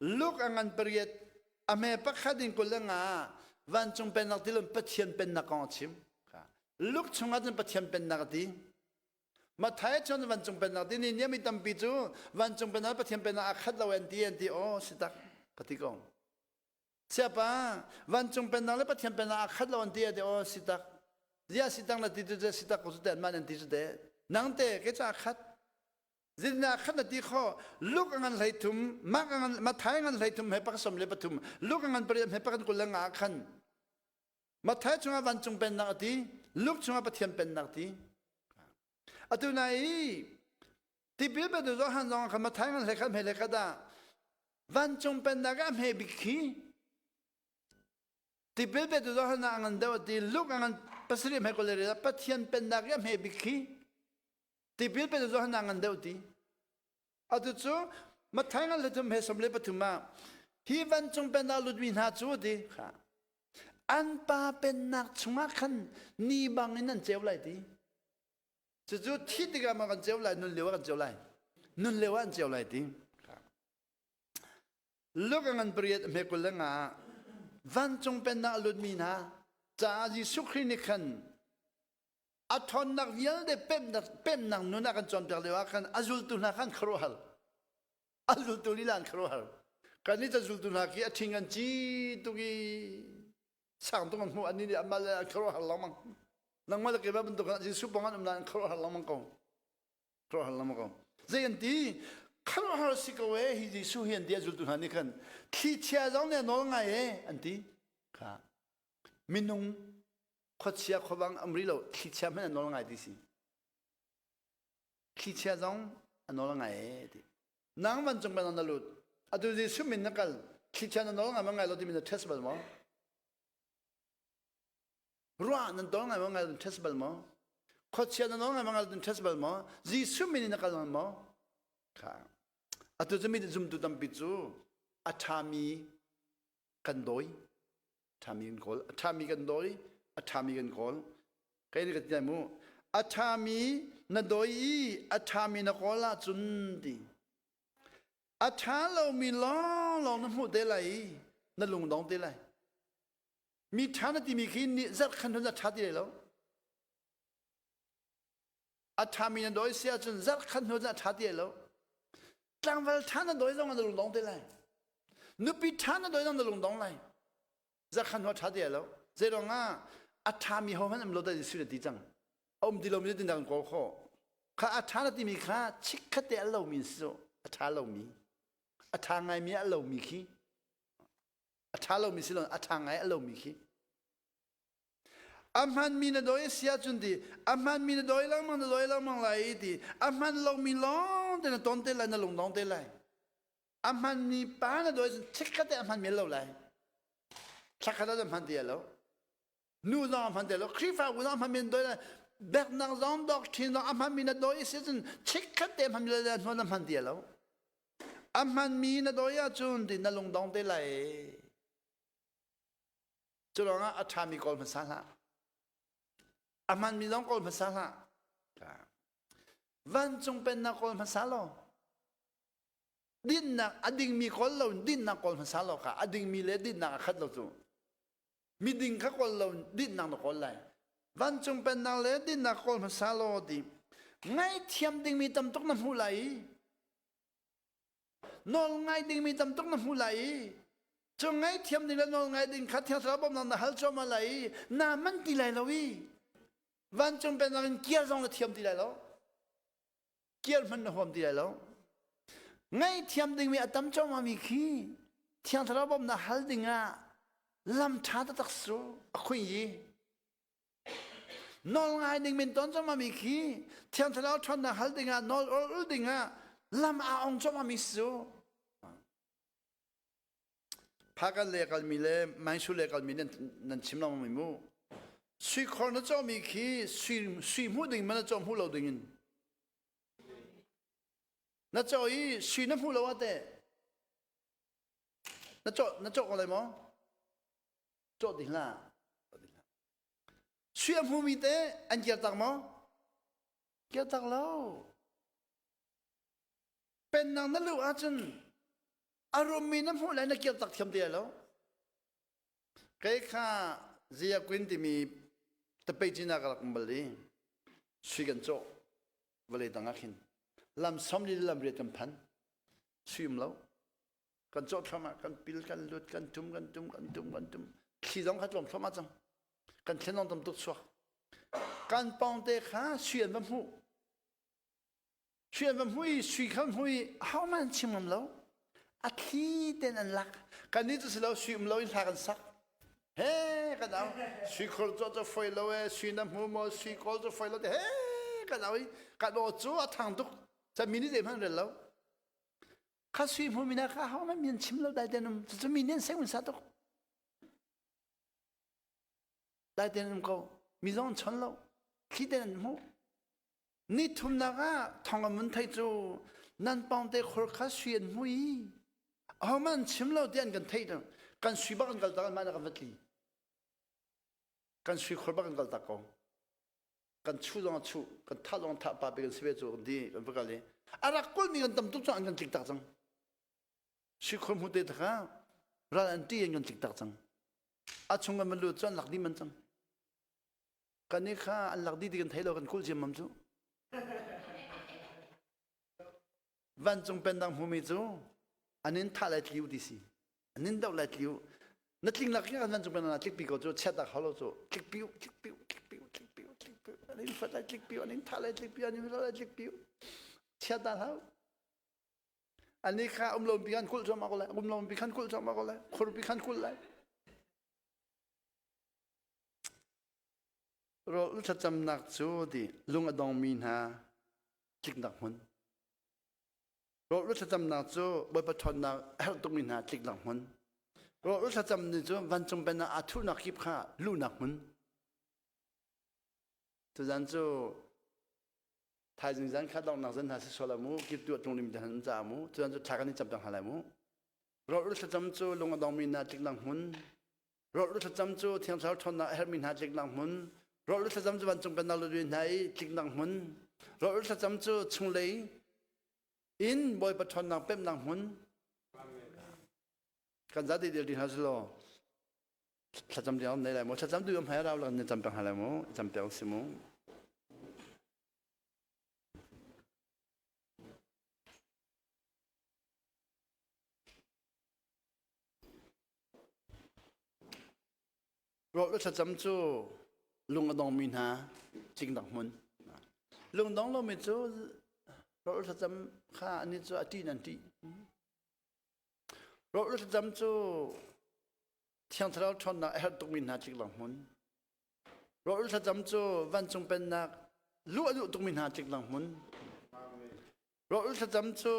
Luke a ngan pariat a hme pakhat in 25 vancung pennak tilon Pathian pennak kong a chim Luke chungah cun Pathian pennak a ti Matthai cun vancung pennak ti ni mi tampi cu vancung pennak Pathian pennak aa khat lo an ti an ti aw si tak ka ti ko siapa vancung pennak le Pathian pennak aa khat lo an ti a ti aw si tak zia si tak na ti cu si tak ko cu te an man an ti cu te nang te ke ca khat Zinna khat na ti kho luk a ngan hlei thum mak a ngan Matthai ngan hlei thum he pak som le pathum luk a ngan pariat he pakan kul le nga khan Matthai chungah vancung pennak a ti, Luke chungah Pathian pennak a ti. Atu na i tipil petu Johan zong kha Matthai ngan hlei khat hme hlei khat ah vancung pennak ah hme bik khi tipil petu Johan ah ngan deuh a ti Luke a ngan pasarih hme kul le Pathian pennak i a hme bik khi tipil petu Johan ah ngan deuh ti. Atu cu Matthai ngan le thum he som le pathum ah hi vancung pennak lutmi hna cu ti kha an pa pennak chungah khan ni bangin an ceu lai ti. Cucu thi tikah ma kan ceu lai nun lio ah kan ceu lai. Nun lio ah an ceu lai ti. Luke ngan pariat hme kul le nga vancung pennak lutmi hna caah Jesuh Khrih nih khan a ṭhawnnak vialte pemnak pemnak nun a kan cawnpiak lio ah khan a zultu hna khan khuaruahhar a zultu lila an khuaruahhar kan nih zultu hna khi a ṭhing an ci tuk i sang tuk an hmuh an nih amah le an khuaruahhar lengmang nangmah le keimah bantuk Jesuh bang an um nain an khuaruahhar lengmang ko. Khuaruahhar lama ko. Zei an ti? Khuaruahhar si ko e hi Jesuh hi an ti a zultu hna nih khan thlichia zong nih a nawl ngai e an ti. Kha minung khuachia khuavang am ri lo thlichia hmanh a nawl ngai ti si. Thlichia zong a nawl ngai e ti. Nang vancung ban na lut. Atu Jesuh min na kal thlichia na nawl ngai ma ngai lo timi na test bal maw? Ruah nan tol ngai maw ngai nan test bal maw? Khuachia na nawl ngai maw ngai nan test bal maw? Jesuh min in na kal maw? Kha. Atu cu mi zumtu tampi cu a ṭhami kan dawi. Ṭhami kan kawl. A ṭhami kan dawi. A ṭhami kan kawl. Kai ni ka ti mu. A ṭhami na dawi i a ṭhami na kawl ahcun ti. A ṭha lomi lawnglawng na hmuh te lai i na lungdong te lai. Mi ṭha na timi khi nih zarh khan hun a ṭha ti lai lo. A ṭhami na dawi si ahcun zarh khan hnu a ṭha ti lai lo. Tlangval ṭha na dawi zong na lungdong te lai. Nupi ṭha na dawi zong na lungdong lai. Zarh khan hnu a ṭha ti lai lo. Zeiruang ah a ṭhami ho hmanh um lo da Jesuh na ti cang. A um ti lomi cu tin kawl khawh. Kha a ṭha na timi kha chikkhat te a lomi si cu a ṭha lomi. A ṭha ngaimi a lomi khi a ṭha lomi si lo a ṭha ngai a lomi khi a hmanmi na dawi a si ahcun ti a hmanmi na dawi lengmang na dawi lengmang lai i ti a hman lomi lawng te na ton te lai na lungdong te lai a hmanmi pa na dawi cun chikkhat te a hmanmi lo lai thlakhat ah hman ti lo nu zong a hman ti lo Khrihfabu zong a hmanmi na dawi lai biaknak zong doctrine zong a hmanmi na dawi si cun chikkhat te hmanmi le hnuan na hman ti lo A hmanmi na dawi ahcun ti na lungdong te lai. Cu ruangah a ṭhami kawl hmasa hlah. A hmanmi zong kawl hmasa hlah. Vancung pennak kawl hmasa law. Dinnak a dingmi kawl lo dinnak kawl hmasa law kha a dingmi le dinnak a khat lo cu. Miding kha kawl lo dinnak na kawl lai. Vancung pennak le dinnak kawl hmasa law ti. Ngaithiam dingmi tam tuk na hmuh lai i nawl ngai dingmi tam tuk na hmuh lai i cu ngaithiam ding le nawl ngai ding kha Thiang Thlarau bawmhnak na hal cuahmah lai i naa man ti lai lo i vancung pennak in kiar zong na thiam ti lai lo kiar hmanh na huam ti lai lo ngaihthiam dingmi a tam cuahmahmi khi Thiang Thlarau bawmhnak hal dingah lam ṭha taktak su a khui i Nawl ngai ding min ton cangmi khi Thiang Thlarau ṭhawnnak hal dingah nawl ul ul dingah lam aa ong cuahmahmi si cu. Phakan le kalmi le Mainsu le kalmi nan, nan chim lengmang mi mu. Sui khor na cawmi khi sui, sui hmuh ding man na caw hmuh lo ding in. Na caw i sui na hmuh lo ah teh na caw na caw ko lai maw? Cawh ding hlah. Sui a hmumi te an kir tak maw? Kir tak lo. Pennak na luh ahcun a rummi na hmuh lai na kir tak thiam ti lo. Kei kha Zia Queen timi tapei cina ka rak um bal i sui kan cawh vawlei tang ah khin lam som li lam riat kan phan sui um lo kan cawh thluahmah kan pil kan lut kan tum kan tum kan tum kan tum thli zong kha tlawm thluahmah cang kan thlen zong tam tuk chuak kan pawng te kha sui an va hmuh sui an va hmuh i sui kha hmuh i ahohmanh an chim ngam lo a thli ten an lak kan nih cu si lo sui um lo in hla kan sak he kan au sui khor cu cu foi lo e sui na hmu maw sui kawl cu foi lo te he kan au i kan aw cu a thang tuk ca mi nih zeihmanh rel lo Kha sui hmu mina kha ho man min chim lo dai ten um cucu mi nen seng sa tuk dai ten um ko mi zong chon lo thli ten an hmu ni thumnak ah thong an mun thei cu nan pawng te khor kha sui an hmu i aho man chim lo ti an kan thei kan sui bak an kal tak an mah kan va tli kan sui khor bak an kal tak ko kan chu zong a chu kan thah zong thah pa pe kan si ve cu kan ti kan va kal i a rak kulmi kan tam tuk cang an kan tlik tak cang sikhur hmu te kha ral an ti an kan tlik tak cang a chung kan van lut cu an lak dih man cang kan i kha an lak dih ti kan thei lo kan kul ciammam cu Vancung pendang hmumi cu an in thah lai tliu ti si. An in doh lai tliu. Na tling lak kan vancung pendang na tlik pi ko cu chiat dak halo cu tlik piu tlik piu tlik piu tlik piu tlik piu an in fat lai tlik piu an in thah lai tlik piu an in hlo lai tlik piu. Chia ta hlah. Ani kha um lo pi khan kulh cuahmah ko lai. Um lo pi khan kulh cuahmah ko lai. Khur pi khan kulh lai. Rawl thlacamnak cu ti lung a dongmi hna tliknak hmun. Rawl thlacamnak cu Bawipa ṭhawnnak a herh tukmi hna tliknak hmun. Rawl thlacam ni cu vancung pennak aa thuhnak kip kha luhnak hmun. Tuzan cu thaizing zan kha donghnak zan hna si sual mu kip tu tlung lim te han ca mu tuzan cu thla kan i cam peng hna lai mu. Rawl thlacam cu lung a dongmi hna tliknak hmun. Rawl thlacam cu Thiang Thlarau ṭhawnnak a herhmi hna tliknak hmun. Rawl thlacam cu vancung pennak lut hna i tliknak hmun. Rawl thlacam cu chunglei in Bawipa ṭhawnnak pemhnak hmun. Kan zate dil ding hna selaw thlacam ding nei lai maw? Thlacam tu hmai rau la kan cam peng hna lai maw? Cam peng si mu. Rawl le thlacam cu lung a dongmi hna cingdang hmun. Lung dong lomi cu rawl le thlacam kha ani cu a ṭih in an ṭih. Rawl le thlacam cu Thiang Thlarau ṭhawnnak a herh tukmi hna tliklang hmun. Rawl le thlacam cu vancung pennak luh a duh tukmi hna tliklang hmun. Rawl thlacam cu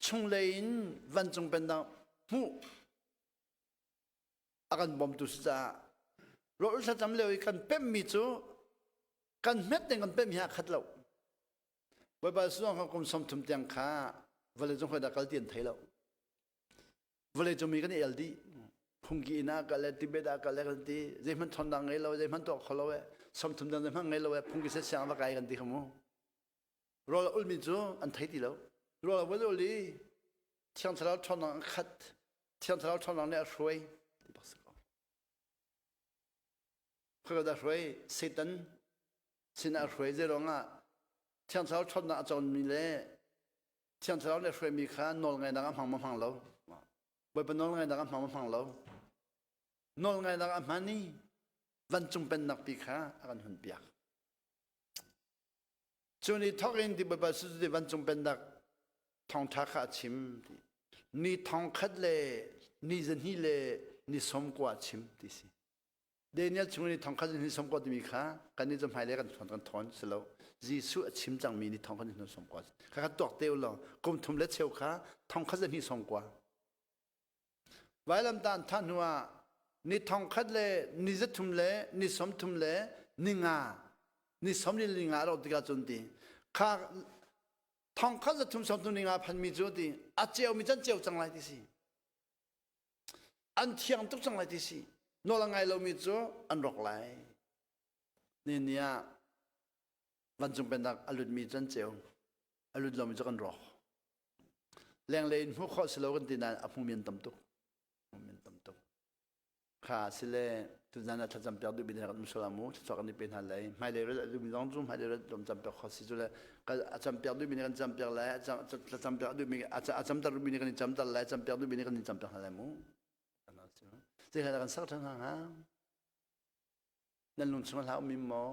chunglei in vancung pennak hmuh a kan bawmtu si caah rawl thlacam lio i kan pemhmi cu kan hmet ding kan pemh hi a khat lo. Bawipa Jesuh kha kum 30 tiang kha vawlei cung dah kal ti an thei lo. Vawlei cung mi kan i el dih. Phungki inn ah kal le Tibet ah kal le kan ti. Zeihmanh ṭhawnnak ngei lo, zeihmanh tuah kho lo e. 30 tiang zeihmanh ngei lo e. Phungki se siang va kai kan ti kha mu. Rawl a ulmi cu an thei ti lo. Rawl a vun ul i Thiang Thlarau ṭhawnnak an khat. Thiang Thlarau ṭhawnnak nih a hruai ti bak si ko. Khoi dah hruai? Satan sinah a hruai. Zei ruangah Thiang Thlarau ṭhawnnak a cawnmi le Thiang Thlarau nih a hruaimi kha nawlngaihnak a hmang ma hmang lo. Bawipa nawlngaihnak a hmang ma hmang lo. Nawlngaihnak a hman i vancung pennak pi kha a kan hun piak. Cu ni thawk in ti Bawipa Jesuh cu vancung pennak thawngṭha kha a chim ti. Ni thong khat le ni zahnih le ni sawm kua a chim ti si. Daniel chung ni thong khat le ni sawm kua timi kha kan nih cu hmailei kan thawn kan thawn si lo. Jesuh a chim cangmi ni thong khat le ni sawm kua. Kha kha tuak te u law kum thum le cheu kha thong khat le ni sawm kua. Vailamtah an thah hnuah ni thong khat le ni zathum le ni sawmthum le ni nga ni sawm ni li nga a rauh tikah cun ti kha thong khat zathum sawmthum ni nga phanmi cu ti a ceumi can ceu cang lai ti si an thiang tuk cang lai ti si nawl a ngai lomi cu an rawk lai ni ni ah vancung pennak a lutmi can ceu a lut lomi cu kan rawk Lenglei in hmuh khawh si lo kan ti nain a hmumi an tam tuk. Hmumi an tam tuk. Kha sile tuzan ah thlacam piak duhmi hna kan um sual mu thluachuah kan i pe hna lai. Hmailei rat a duhmi zong cu hmailei rat lawm cam piak khawh si cu le a cam piak duhmi nih kan cam piak lai, a cam piak duhmi a camter duhmi nih kan i camter lai, cam piak duhmi nih kan i cam piak hna lai mu. Zei hla kan sak ṭhan hna hnga? Nan lung chung hla um maw?